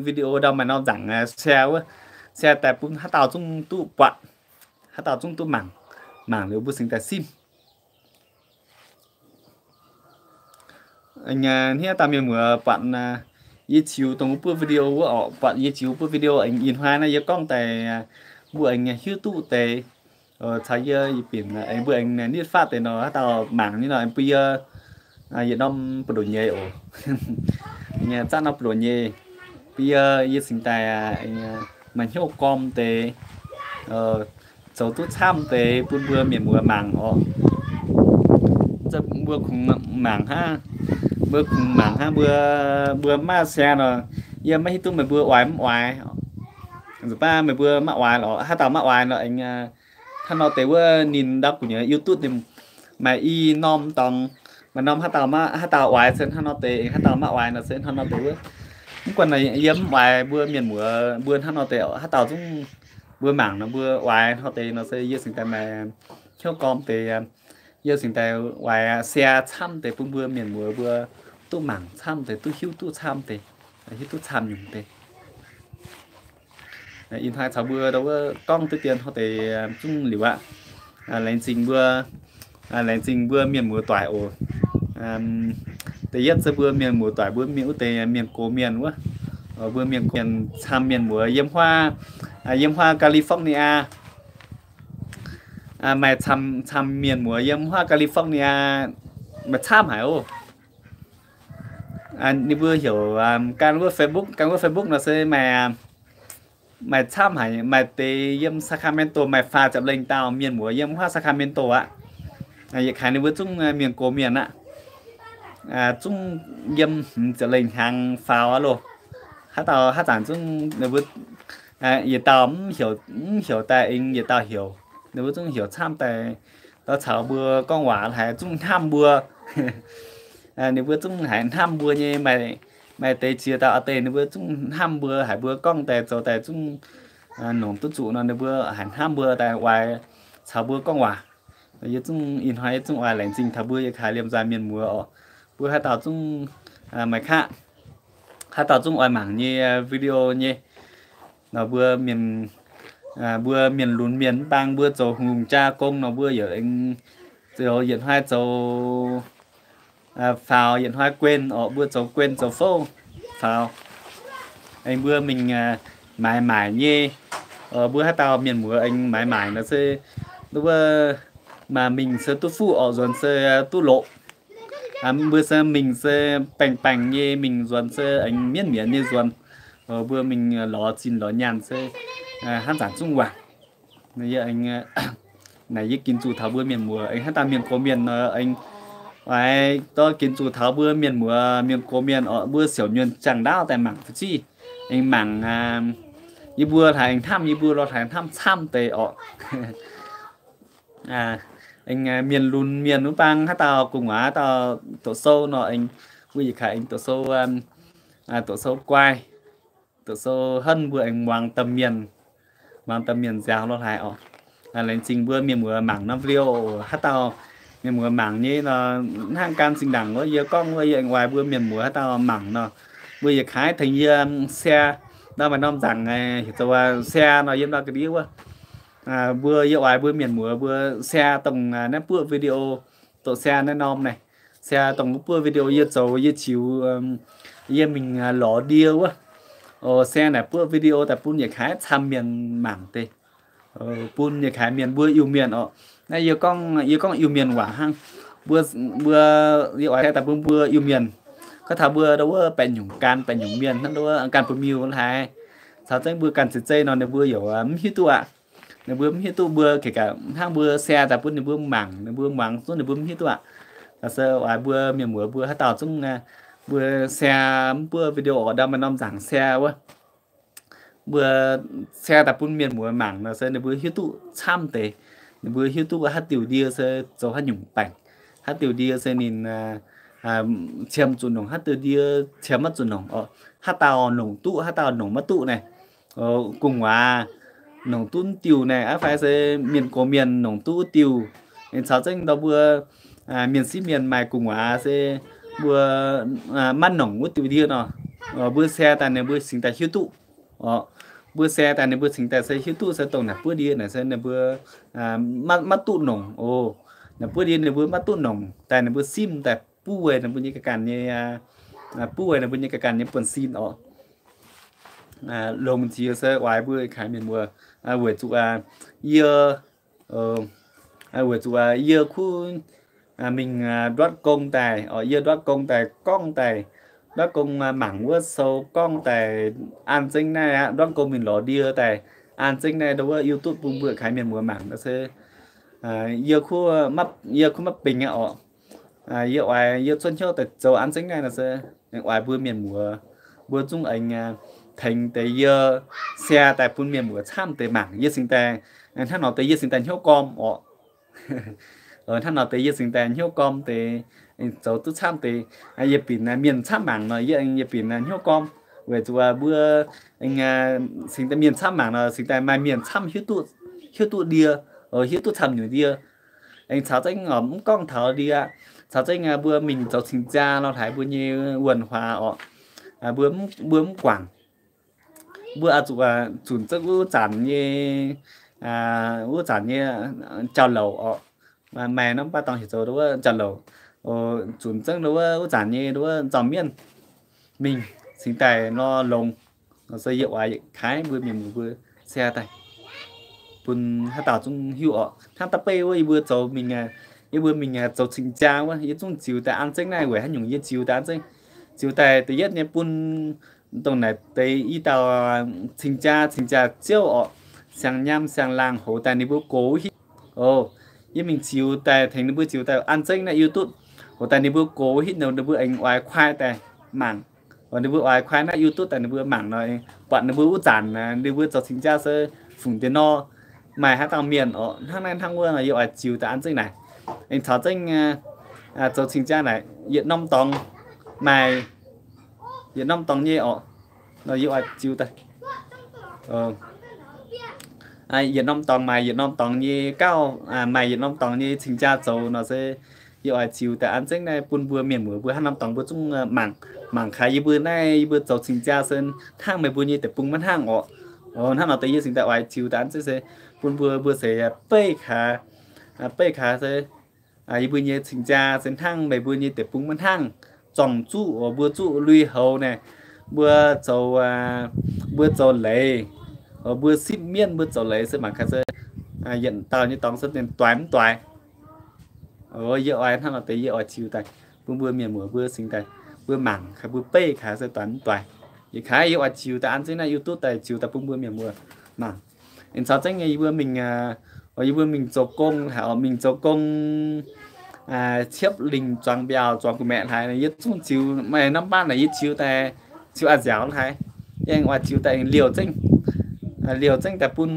video ndau maaih nor nzaangc share wuov, share daaih bun haaix dauh zungv duqv buatc, haaix dauh zungv duqv mangc. Mangc liuz mbuo cingx daaih simv. hniev dauh mienh muoz buatc yie ziux dongh wuov buov video wuov orqc, buatc yie ziux buov video aengx ih hnoi naaiv yie gorngv daaih mbuo aengx hiuv duqv deix caux yie, yie binc aengx mbuo aengx nitv fatv deix nor haaix dauh mangc nyei nor aengx bun yie yietc norm buoz-ndoqv nyei oc. Zanc norm buoz-ndoqv nyei bun yie, yie cingx daaih maaih hnyouv gorm deix, zoux duqv camv deix bun mbuo mienh muoz mangc oc. Mbuo kungx mangc hnangv, mbuo kungx mangc hnangv, mbuo, mbuo maiv share nor, yie maiv hiuv duqv meih mbuo oix mv oix. Nzunc baav meih mbuo maiv oix lorqc, haaix dauh maiv oix nor aengx hnangv nor deix wuov ninh ndau gu'nyuoz YouTube maaih i norm dorngx, maaih norm haaix dauh, haaix dauh oix se hnangv nor deix, haaix dauh maiv oix nor se hnangv nor deix wuov. Mv guanh yie mv oix mbuo mienh muoz mbuo hnangv nor deix, haaix dauh zungv mbuo mangc nor mbuo oix hnangv nor deix nor se yie cingx daaih maaih hnyouv gorm deix, yie cingx daaih oix share camv deix bun mbuo mienh muoz mbuo duqv mangc camv deix, duqv hiuv duqv camv deix, hiuv duqv camv nyungc deix. Ih hnoi caux mbuo ndau wuov gorngv duqv dien hnangv deix zungv liuz aqv. Laengz zingh mbuo, laengz zingh mbuo mienh muoz doic oc. Da'yietv se mbuo mienh muoz doic mbuo mingh wuov deix mienh gox mienh wuov, mbuo mienh gox mienh camv mienh muoz yiem huaav, yiem huaav California, maaih camv mienh muoz yiem huaav California, maaih camv haic oc. Ninh mbuo heuc gan wuov Facebook, gan wuov Facebook nor se maaih, maaih camv haic, maaih deix yiem Sacramento maaih faah ziepc lengh dauh mienh muoz yiem huaav Sacramento aqv. Yietc kaaix ninh mbuo zungv mienh gox mienh aqv, zungv yiem hmz ziepc lengh hnyangx faaux aqv loh. Haaix dauh haaix zanc zungv ninh mbuo yietc dauh mv heuc, mv heuc daaih aengx yietc dauh heuc, ninh mbuo zungv heuc camv daaih, dau caux mbuo gorngv waac haiz zungv hnamv mbuo. Ninh mbuo zungv haiz hnamv mbuo nyei, maaih deix ziex dauh aa deix ninh mbuo zungv hnamv mbuo, haiz mbuo gorngv daaih zoux daaih zungv nongc duqv zuqc nor ninh mbuo haiz hnamv mbuo daaih oix caux mbuo gorngv waac. Yie zungv ih hnoi yie zungv oix laengz zingh taux mbuo yietc kaaix liemh nzaanx mienh muoz oc. Mbuo haaix dauh zungv maaih qaqv, haaix dauh zungv oix mangc nyei video nyei nor mbuo mienh, mbuo mienh lunx mienh mv bang mbuo zoux hungh jaa gong nor mbuo yaac aengx zoux yietc hnoi zoux faaux, yietc hnoi guen orqc, mbuo zoux guen zoux fouv faaux. Aengx mbuo mingh maaiz maaic nyei, mbuo haaix dauh mienh muoz aengx maaiz maaic nor se wuov maaih mingh se duqv fuqv orqc, nzuonx se duqv loqc. Mbuo se mingh se baengh baengh nyei mingh, nzuonx se aengx mienv mienz nyei nzuonx. Mbuo mingh lorz zinh lorz nyaanh se hnangv zanc zungv waac. Naaic yie ginx zuqc taux mbuo mienh muoz aengx haaix dauh mienh gox mienh nor aengx, oix dorh ginx zuqc taux mbuo mienh muoz mienh gox mienh orqc, mbuo siouc nyuonh jangx ndaauv daaih mangc fu'jueiv, aengx mangc yie mbuo hlaax aengx hnamv yie mbuo lorz hlaax hnamv camv deix orqc. Aengx mienh lunx mienh wuov bang haaix dauh gu'nguaaz haaix dauh doqc sou nor aengx, mbuo yietc kaaix aengx doqc sou, doqc sou guai, doqc sou henv mbuo aengx muangx domh mienh, muangx domh mienh nziaaux lorz hlaax orqc. Laengz zingh mbuo mienh muoz mangc norm video oc. Haaix dauh mienh muoz mangc nyei nor, hnangv gan zinh ndaangc wuov yie gorngv wuov, yie aengx oix mbuo mienh muoz haaix dauh mangc nor, mbuo yietc kaaix tengx yie share, ndau maaih norm nzaangc heuc zoux share nor yiem ndau ga'ndiev wuov. Mbuo yie oix mbuo mienh muoz mbuo share dongh naaiv buoqv video, doqc share naaiv norm naaic, share dongh wuov buoqv video yie zoux yie ziux, yie mingh lorz ndie wuov. Share naaic buoqv video daaih bun yietc kaaix camv mienh mangc deix, bun yietc kaaix mienh mbuo Iu-Mienh orqc. Naaiv yie gorngv, yie gorngv Iu-Mienh waac hnangv. Mbuo, mbuo, yie oix share daaih bun mbuo Iu-Mienh. Gorngv taux mbuo ndau wuov baeqc nyungc gan baeqc nyungc mienh hnangv, ndau wuov ganh bun miuh hlaax, caux zengv mbuo ganh zeiz zeiv nor ninh mbuo yaac mv hiuv duqv aqv. Ninh mbuo mv hiuv duqv mbuo gengh gaax hnangv mbuo share daaih bun ninh mbuo mangc, ninh mbuo muangx zungv ninh mbuo mv hiuv duqv aqv. Se oix mbuo mienh muoz mbuo haaix dauh zungv mbuo share mv buov video orqc, ndau maaih norm nzaangc share wuov. Mbuo share daaih bun mienh muoz mangc nor se ninh mbuo hiuv duqv camv deix. Ninh mbuo hiuv duqv haaix diuh ndie se zoux haaix nyungc baengc, haaix diuh ndie se ninh qiemx zuqc nongc, haaix diuh ndie qiemx maiv zuqc nongc orqc, haaix dauh nongc duqv, haaix dauh nongc maiv duqv naaic. Gu'nguaaz nongc duqv diuh naaic aqv fai se mienh gox mienh nongc duqv diuh. Ninh caux zengv ndau mbuo mienh sieqv mienh maaih gu'nguaaz se mbuo maiv nongc wuov diuh ndie nor, mbuo share daaih ninh mbuo cingx daaih hiuv duqv orqc. Mbuo share daaih ninh mbuo cingx daaih se hiuv duqv se dongh naaic buov ndie naaic se ninh mbuo maiv duqv nongc oc. Naaic buov ndie ninh mbuo maiv duqv nongc daaih ninh mbuo simv daaih buov weic ninh mbuo nyei ga'ganh nyei, buov weic ninh mbuo nyei ga'ganh nyei buonv-sin orqc. Longx jiex se oix mbuo kaaix mienh muoz, weic zuqc yie, weic zuqc yie kuv mingh ndortv gong daaih, yie ndortv gong daaih gorngv daaih, ndortv gong mangc wuov sou gorngv daaih an zengv naaiv aqv, ndortv gong mingh lorz ndie daaih an zengv naaiv ndau wuov YouTube bun mbuo kaaix mienh muoz mangc se yie kuv, yie kuv maiv bingx aqv orqc. Yie oix, yie cuotv hnyouv daaih zoux an zengv naaiv nor se oix mbuo mienh muoz mbuo zungv aengx tengx deix yie share daaih bun mienh muoz camv deix mangc. Yie cingx daaih hnangv nor deix yie cingx daaih hnyouv gorm orqc. Hnangv nor deix yie cingx daaih hnyouv gorm deix, zoux duqv camv deix. Yie binc mienh camv mangc nor yie, yie binc hnyouv gorm. Weic zuqc mbuo cingx daaih mienh camv mangc nor cingx daaih maaih mienh camv hiuv duqv ndie, hiuv duqv camv nyungc ndie. Aengx caux zengv mv gorngv taux ndie, caux zengv mbuo mingh zoux cing-jaa nor haiz mbuo nyei wuonh huaax orqc, mbuo mv guangc. Mbuo oix zuqc zunc zengv wuov zanc nyei, wuov zanc nyei jauv-louc orqc. Maaih norm baav dorngx heuc zoux wuov jauv-louc. Zunc zengv wuov, wuov zanc nyei wuov nzauh mienh mingh cingx daaih nor longx. Nor se yie oix yietc kaaix mbuo mienh muoz mbuo share daaih bun haaix dauh zungv hiuv orqc. Hnangv da'beiv wuov yie mbuo zoux mingh, yie mbuo mingh zoux cing-jaa wuov, yie zungv ziux daaih an zengv naaiv weic haaix nyungc yie ziux daaih an zengv. Ziux daaih da'yietv nyei bun dongh naaic deix i dauh cing-jaa, cing-jaa ziouv orqc, siang-nyam siang-laangh hoz daaih ninh mbuo gox hitv. O, yie mingh ziux daaih tengx ninh mbuo ziux daaih an zengv naaiv YouTube. Hoz daaih ninh mbuo gox hitv nor ninh mbuo aengx oix kuaai daaih mangc. Ninh mbuo oix kuaai naaiv YouTube daaih ninh mbuo mangc nor, buatc ninh mbuo wuov zanc ninh mbuo zoux cing-jaa se fungc deix nor, maaih haaix dauh mienh orqc. Hnangv naaiv hnangv wuov nor yie oix ziux daaih an zengv naaic. Aengx caux zengv zoux cing-jaa naaic yietc norm dorngx maaih yietc norm dorngx nyei orqc. Nor yie oix ziux daaih yietc norm dorngx maaih yietc norm dorngx nyei gauh, maaih yietc norm dorngx nyei cing-jaa zoux nor se yie oix ziux daaih an zengv naaiv bun mbuo mienh muoz mbuo haaix norm dorngx mbuo zungv mangc, mangc kaaix yie mbuo naaiv yie mbuo zoux cing-jaa se hnangv meih mbuo nyei deic-bung maiv hnangv orqc. Hnangv nor deix yie cingx daaih oix ziux daaih an zengv se bun mbuo, mbuo se beiv kaaix, beiv kaaix se yie mbuo nyei cing-jaa se hnangv meih mbuo nyei deic-bung maiv hnangv. Zorng zuqv, mbuo zuqv lui-houx naaic, mbuo zoux, mbuo zoux leiz, mbuo sipv mienv, mbuo zoux leiz se mangc kaaix se yietc dauh nyei dorngx se doix mv doix. Yie oix hnangv nor deix yie oix ziux daaih bun mbuo mienh muoz mbuo cingx daaih mbuo mangc kaaix, mbuo beiv kaaix se doix mv doix. Yietc kaaix yie oix ziux daaih an zengv naaiv YouTube daaih ziux daaih bun mbuo mienh muoz mangc. Aengx caux zengv yie mbuo mingh, yie mbuo mingh zoux gong haic orqc, mingh zoux gong ciepv lingh zuangx mbiauh zuangx gu'maeqc hlaaix, yie zungv ziux maaih norm baav naaic yie ziux daaih ziux a'nziaauc hlaaix. Yie aengx oix ziux daaih liouh zengv, liouh zengv daaih bun,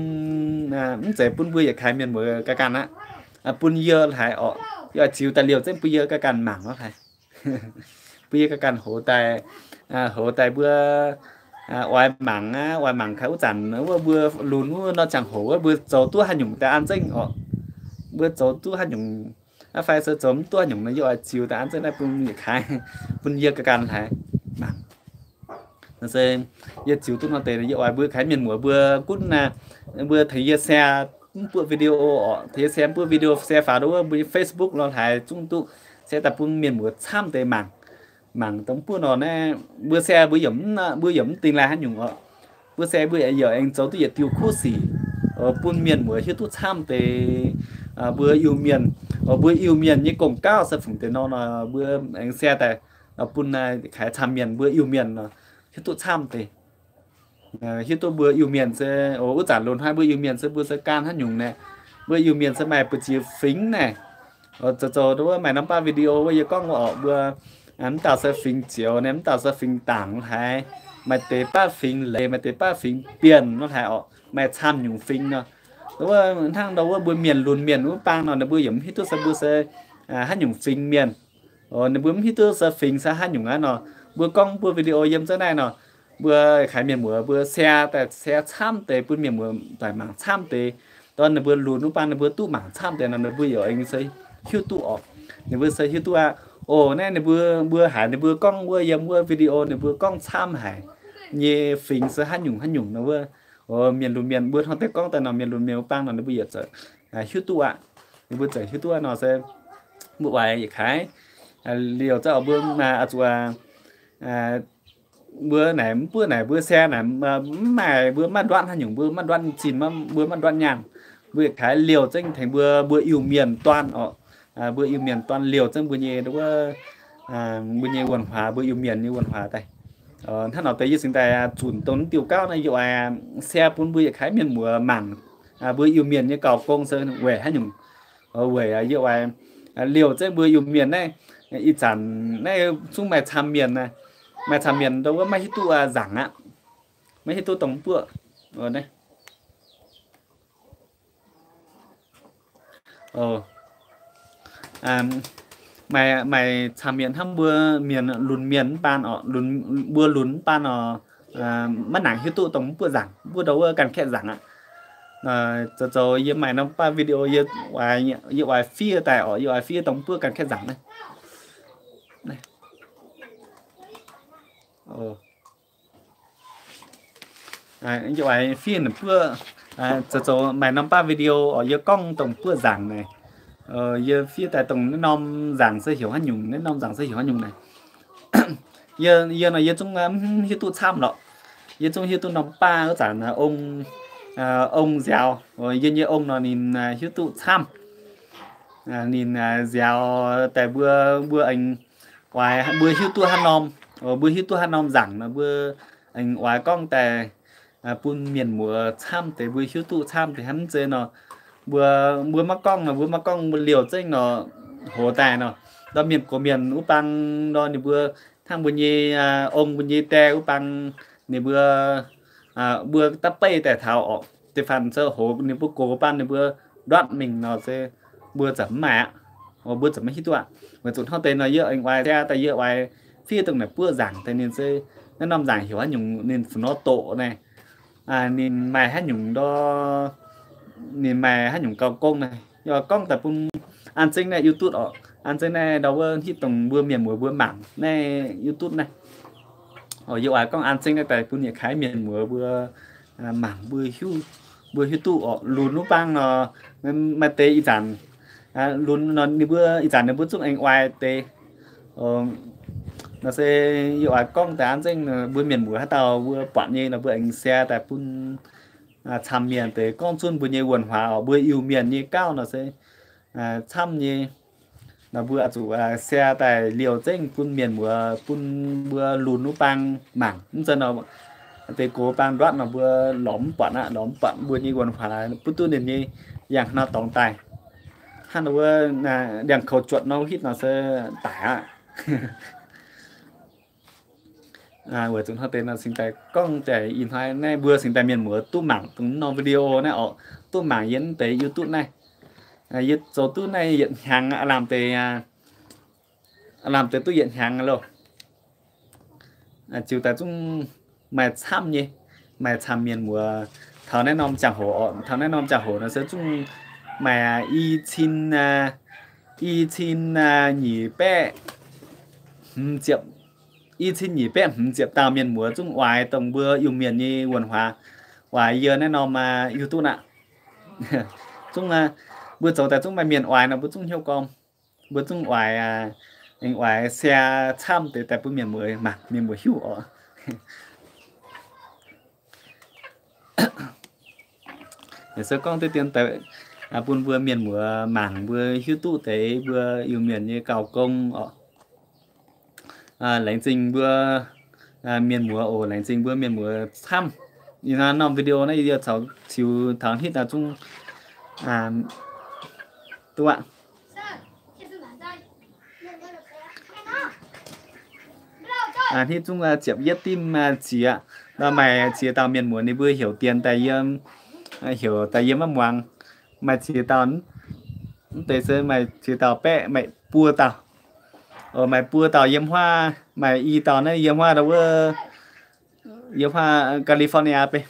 mv zeiz bun mbuo yietc kaaix mienh muoz ganh ganh aqv, bun yie hlaaix orqc. Yie oix ziux daaih liouh zengv bun yie ganh ganh mangc hlaaix. Bun yie ganh ganh hoz daaih, hoz daaih mbuo oix mangc aqv, oix mangc kaaix wuov zanc wuov mbuo lunx wuov nor ziangh hoc wuov mbuo zoux duqv haaix nyungc daaih an zengv orqc. Mbuo zoux duqv haaix nyungc aqv fai se zoux mv duqv haaix nyungc nor yie oix ziux daaih an zengv naaiv bun yietc kaaix, bun yie ganh ganh hlaaix mangc. Nor se yie ziux duqv nor deix yie oix mbuo kaaix mienh muoz mbuo gunv, mbuo tengx yie share mv buoqv video orqc, tengx yie share mv buoqv video, share faaux nduov wuov mbuo nyei Facebook nor hlaaix zungv duqv, share daaih bun mienh muoz camv deix mangc. Mangc dongh mv buoqv nor naaiv mbuo share mbuo yaac mv, mbuo yaac mv dingh lai haaix nyungc orqc. Mbuo share mbuo yaac aengx zoux duqv yietc diuh kuv sic bun mienh muoz hiuv duqv camv deix mbuo Iu-Mienh, mbuo Iu-Mienh nyei gong-gauv se fungc deix nor nor mbuo aengx share daaih bun kaaix camv mienh mbuo Iu-Mienh hiuv duqv camv deix. Hiuv duqv mbuo Iu-Mienh se, o, wuov zanc loz-hnoi mbuo Iu-Mienh se mbuo se gan haaix nyungc naaic, mbuo Iu-Mienh se maaih buoz-ziex fingx naaic. Zoux zoux wuov maaih norm baav video wuov yie gorngv wuov orqc, mbuo mv dauh se fingx Zioux naaic, mv dauh se fingx Dangc haaix, maaih deix baav fingx Leiz, maaih deix baav fingx Bienh nor haaix orqc, maaih camv nyungc fingx nor. Wuov hnangv nor wuov mbuo mienh lunx mienh wuov bang nor ninh mbuo yaac mv hiuv duqv se mbuo se haaix nyungc fingx mienh. Ninh mbuo mv hiuv duqv se fingx se haaix nyungc aqv nor, mbuo gorngv mbuo video yiem zengv naaiv nor, mbuo kaaix mienh muoz mbuo share daaih share camv deix bun mienh muoz doic mangc camv deix. Dongh ninh mbuo lunx wuov bang ninh mbuo duqv mangc camv deix nor ninh mbuo yaac aengx se hiuv duqv orqc. Ninh mbuo se hiuv duqv aqv. O, naaiv ninh mbuo, mbuo haiz ninh mbuo gorngv wuov yiem wuov video ninh mbuo gorngv camv haic nyei fingx se haaix nyungc haaix nyungc nor wuov. O, mienh lunx mienh mbuo hnangv deix gorngv daaih nor mienh lunx mienh wuov bang nor ninh mbuo yietc zungv hiuv duqv aqv. Ninh mbuo zungv hiuv duqv aqv nor se mbuo oix yietc kaaix Liouh zengv oc, mbuo zuqc, mbuo naaic mv buoqv naaic mbuo share naaic mv maaih, mbuo maiv nduatv haaix nyungc, mbuo maiv nduatv zinh, mbuo maiv nduatv nyaanh. Mbuo yietc kaaix liouh zengv tengx mbuo, mbuo Iu-Mienh dorn oc. Mbuo Iu-Mienh dorn liouh zengv mbuo nyei, mbuo nyei 文化, mbuo Iu-Mienh nyei 文化 daaih. Hnangv nor deix yie cingx daaih zunc dongh diuh gauv naaiv yie oix share bun mbuo yietc kaaix mienh muoz mangc, mbuo Iu-Mienh nyei gauh gong se weic haaix nyungc. Weic yie oix liouh zengv mbuo Iu-Mienh naaiv, ih zanc naaiv zungv maaih camv mienh, maaih camv mienh ndau wuov maiv hiuv duqv nzaangc aqv, maiv hiuv duqv dongh mv buoqv. Maaih, maaih camv mienh hnangv mbuo mienh lunx mienh mv baan oc, mbuo lunx mv baan oc, maiv nangc hiuv duqv dongh mv buoqv nzaangc, mv buoqv ndau wuov ganh kaeqv nzaangc aqv. Zoux zoux yie maaih norm baav video yie oix fiev daaih oc, yie oix fiev dongh mv buoqv ganh kaeqv nzaangc naaiv. Yie oix fiev ninh mbuo, zoux zoux maaih norm baav video oc, yie gorngv dongh buoqv nzaangc naaic. Yie fiev daaih dongh naaiv norm nzaangc se heuc haaix nyungc, naaiv norm nzaangc se heuc haaix nyungc naaic. Yie, yie nor yie zungv mv hiuv duqv camv lorqc. Yie zungv hiuv duqv norm baav wuov zanc ong, ong nziaaux, yie nyei ong nor ninh hiuv duqv camv. Ninh nziaaux daaih mbuo, mbuo aengx oix mbuo hiuv duqv haaix norm, mbuo hiuv duqv haaix norm nzaangc nor mbuo aengx oix gorngv daaih bun mienh muoz camv deix mbuo hiuv duqv camv deix hnangv mv zeiz nor, mbuo, mbuo maiv gorngv nor, mbuo maiv gorngv mbuo liouh zengv nor, hoz daaih nor, ndorm mienh gox mienh wuov bang nor ninh mbuo hnangv mbuo nyei ong mbuo nyei die wuov bang, ninh mbuo, mbuo daav beiv daaih taux orqc, da'faanh se hoz ninh mbuo gox baan ninh mbuo nduatv mingh nor se mbuo za'gengh mv maaih aqv. Mbuo za'gengh maiv hiuv duqv aqv. Weic zuqc hnangv deix nor yie aengx oix daaih, yie oix fiev dongh naaic buoqv nzaangc daaih ninh se naaiv norm nzaangc heuc haaix nyungc, ninh fu nor doqc naaic, ninh maaih haaix nyungc ndor, ninh maaih haaix nyungc gauh gong naaic. Yie oix gorngv daaih bun an zengv naaiv YouTube orqc, an zengv naaiv ndau wuov hitv dongh mbuo mienh muoz mbuo mangc naaiv YouTube naaiv. Yie oix gorngv an zengv naaiv daaih bun yietc kaaix mienh muoz mbuo mangc, mbuo hiuv duqv orqc. Lunx wuov bang nor, maaih deix ih zanc lunx nor ninh mbuo ih zanc ninh mbuo zungv aengx oix deix. Nor se yie oix gorngv daaih an zengv mbuo mienh muoz haaix dauh mbuo buatc nyei nor mbuo aengx share daaih bun camv mienh deix gorngv zunv mbuo nyei 文化 orqc, mbuo Iu-Mienh nyei gauv nor se camv nyei. Nor mbuo oix zuqc share daaih liouh zengv bun mienh muoz, bun mbuo lunx wuov bang mangc. Mv zeiz nor, deix gox bang nduatv nor mbuo lorz mv buatc aqv, lorz mv buatc mbuo nyei 文化 butv duqv ninh nyei yangh nor dorngx daaih. Hnangv nor wuov ndiangx-koux juotc nor hitv nor se daic aqv. Weic zuqc hnangv deix nor cingx daaih gorngv daaih ih hnoi naaiv mbuo cingx daaih mienh muoz duqv mangc dongh norm video naaiv orqc, duqv mangc yie deix YouTube naaiv. Yie zoux duqv naaiv yietc hnyangx aqv, lamh deix, lamh deix duqv yietc hnyangx loh. Ziux daaih zungv maaih camv nyei, maaih camv mienh muoz taux naaiv norm ziangh hoc orqc, taux naaiv norm ziangh hoc nor se zungv maaih i cin, i cin nyic baeqv hmz ziepc, i cin nyic baeqv hmz ziepc dauh mienh muoz zungv oix dongh mbuo Iu-Mienh nyei 文化, oix yie naaiv norm YouTube aqv. Zungv, mbuo zoux daaih zungv maaih mienh oix nor mbuo zungv hnyouv gormx. Mbuo zungv oix, aengx oix share camv deix daaih bun mienh muoz mangc, mienh muoz hiuv orqc. Yaac se gorngv deix dien deix bun mbuo mienh muoz mangc, mbuo hiuv duqv deix mbuo Iu-Mienh nyei gauh gong orqc. Laengz zingh mbuo mienh muoz oc, laengz zingh mbuo mienh muoz camv. Ih norm video naaiv yie caux ziux taux hitv naaiv zungv duqv aqv. Hitv zungv ziepc yietv dimv ziex, maaih ziex dauh mienh muoz ninh mbuo heuc dien daaih yiem, heuc daaih yiem maiv muangx. Maaih ziex dauh, mv deix se maaih ziex dauh baeqv maaih buo dauh. Maaih buo dauh yiem huaav, maaih i dauh naaiv yiem huaav ndau wuov, yiem huaav California beiv.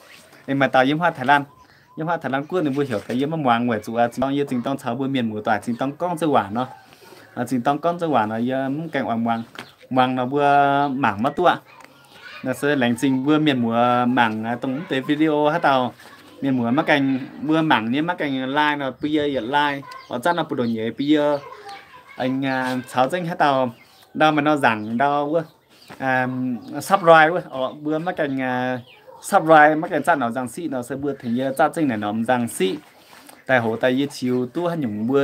Aengx maaih dauh yiem huaav Thailand. Yiem huaav Thailand guoqv ninh mbuo heuc daaih yiem maiv muangx weic zuqc yie zingh dorng caux mbuo mienh muoz doic zingh dorng gorngv zouv waac nor. Zingh dorng gorngv zouv waac nor yie mv gaengh oix muangx. Muangx nor mbuo mangc maiv duqv. Nor se laengz zingh mbuo mienh muoz mangc dongh mv deix video haaix dauh mienh muoz maiv gaengh, mbuo mangc nyei maiv gaengh like nor bun yie yietc like. Oix zanv nor bun ndoqc nyeiz bun yie aengx caux zengv haaix dauh ndau maaih nor nzaangc ndau wuov, subscribe wuov, mbuo maiv gaengh subscribe maiv gaengh zatv norm nzangc siqv nor se mbuo tengx yie zatv zengv naaic norm nzangc siqv daaih hoc daaih yie ziux duqv haaix nyungc mbuo,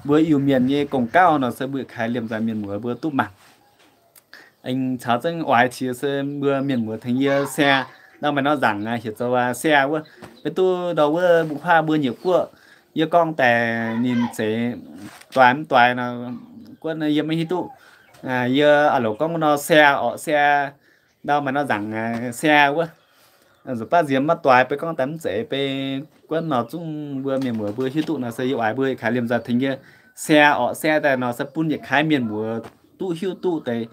mbuo Iu-Mienh nyei gong-gauv nor se mbuo kaaix liemh nzaih mienh muoz mbuo duqv mangc. Aengx caux zengv oix qiex se mbuo mienh muoz tengx yie share, ndau maaih nor nzaangc heuc zoux share wuov, beiv duqv ndau wuov mbuo huaav mbuo nyei guoqv, yie gorngv daaih ninh zeiz doix mv doix nor, guonv yie maiv hiuv duqv. Yie a'loc gorngv nor share orqc, share, ndau maaih nor nzaangc share wuov. Nzunc baav nziex maiv doix, beiv gorngv daaih mv zeiz, beiv guonv nor zungv mbuo mienh muoz mbuo hiuv duqv nor se yie oix mbuo yietc kaaix liemh nzaih tengx yie share orqc, share daaih nor se bun yietc kaaix mienh muoz duqv hiuv duqv deix,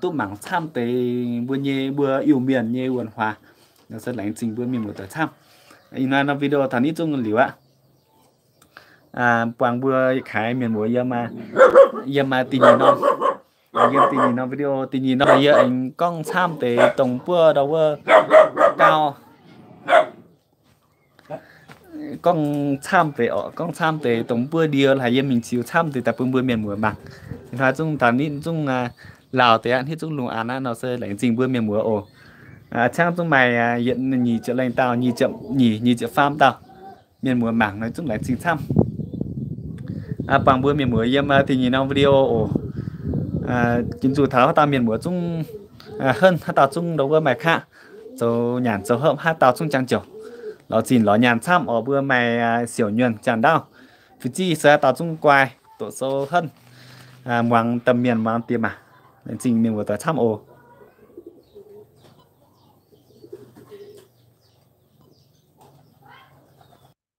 duqv mangc camv deix mbuo nyei, mbuo Iu-Mienh nyei 文化 nor se laengz zingh mbuo mienh muoz doic camv. Ih hnoi norm video taux nitv zungv liuz aqv. Buangh mbuo yietc kaaix mienh muoz yiem, yiem da'nyeic norm, yiem da'nyeic norm video, da'nyeic norm yie aengx gorngv camv deix dongh buov ndau wuov gauh gorngv camv deix orqc, gorngv camv deix dongh buov ndie haic yie mingh ziux camv deix daaih bun mbuo mienh muoz mangc. Ih hnoi zungv taux nitv zungv lauh deix aqv, nitv zungv lungh aanx aqv nor se laengz zingh mbuo mienh muoz oc. Ciangv zungv maaih yietc nyic ziepc lengh dauh, nyic ziepc nyeic, nyic ziepc faam dauh mienh muoz mangc nor zungv laengz zingh camv. Buangh mbuo mienh muoz yiem da'nyeic norm video oc. Ginv zuqc taux haaix dauh mienh muoz zungv henv, haaix dauh zungv ndau wuov maaih qaqv zoux nyanc zoux hopv, haaix dauh zungv jangx jouc lorz zinh lorz nyaanh camv oc. Mbuo maaih siouc nyuonh jangx ndaauv, fih ziv se haaix dauh zungv guai doqc sou henv, muangx domh mienh muangx diex maac. Laengz zingh mienh muoz doic camv oc.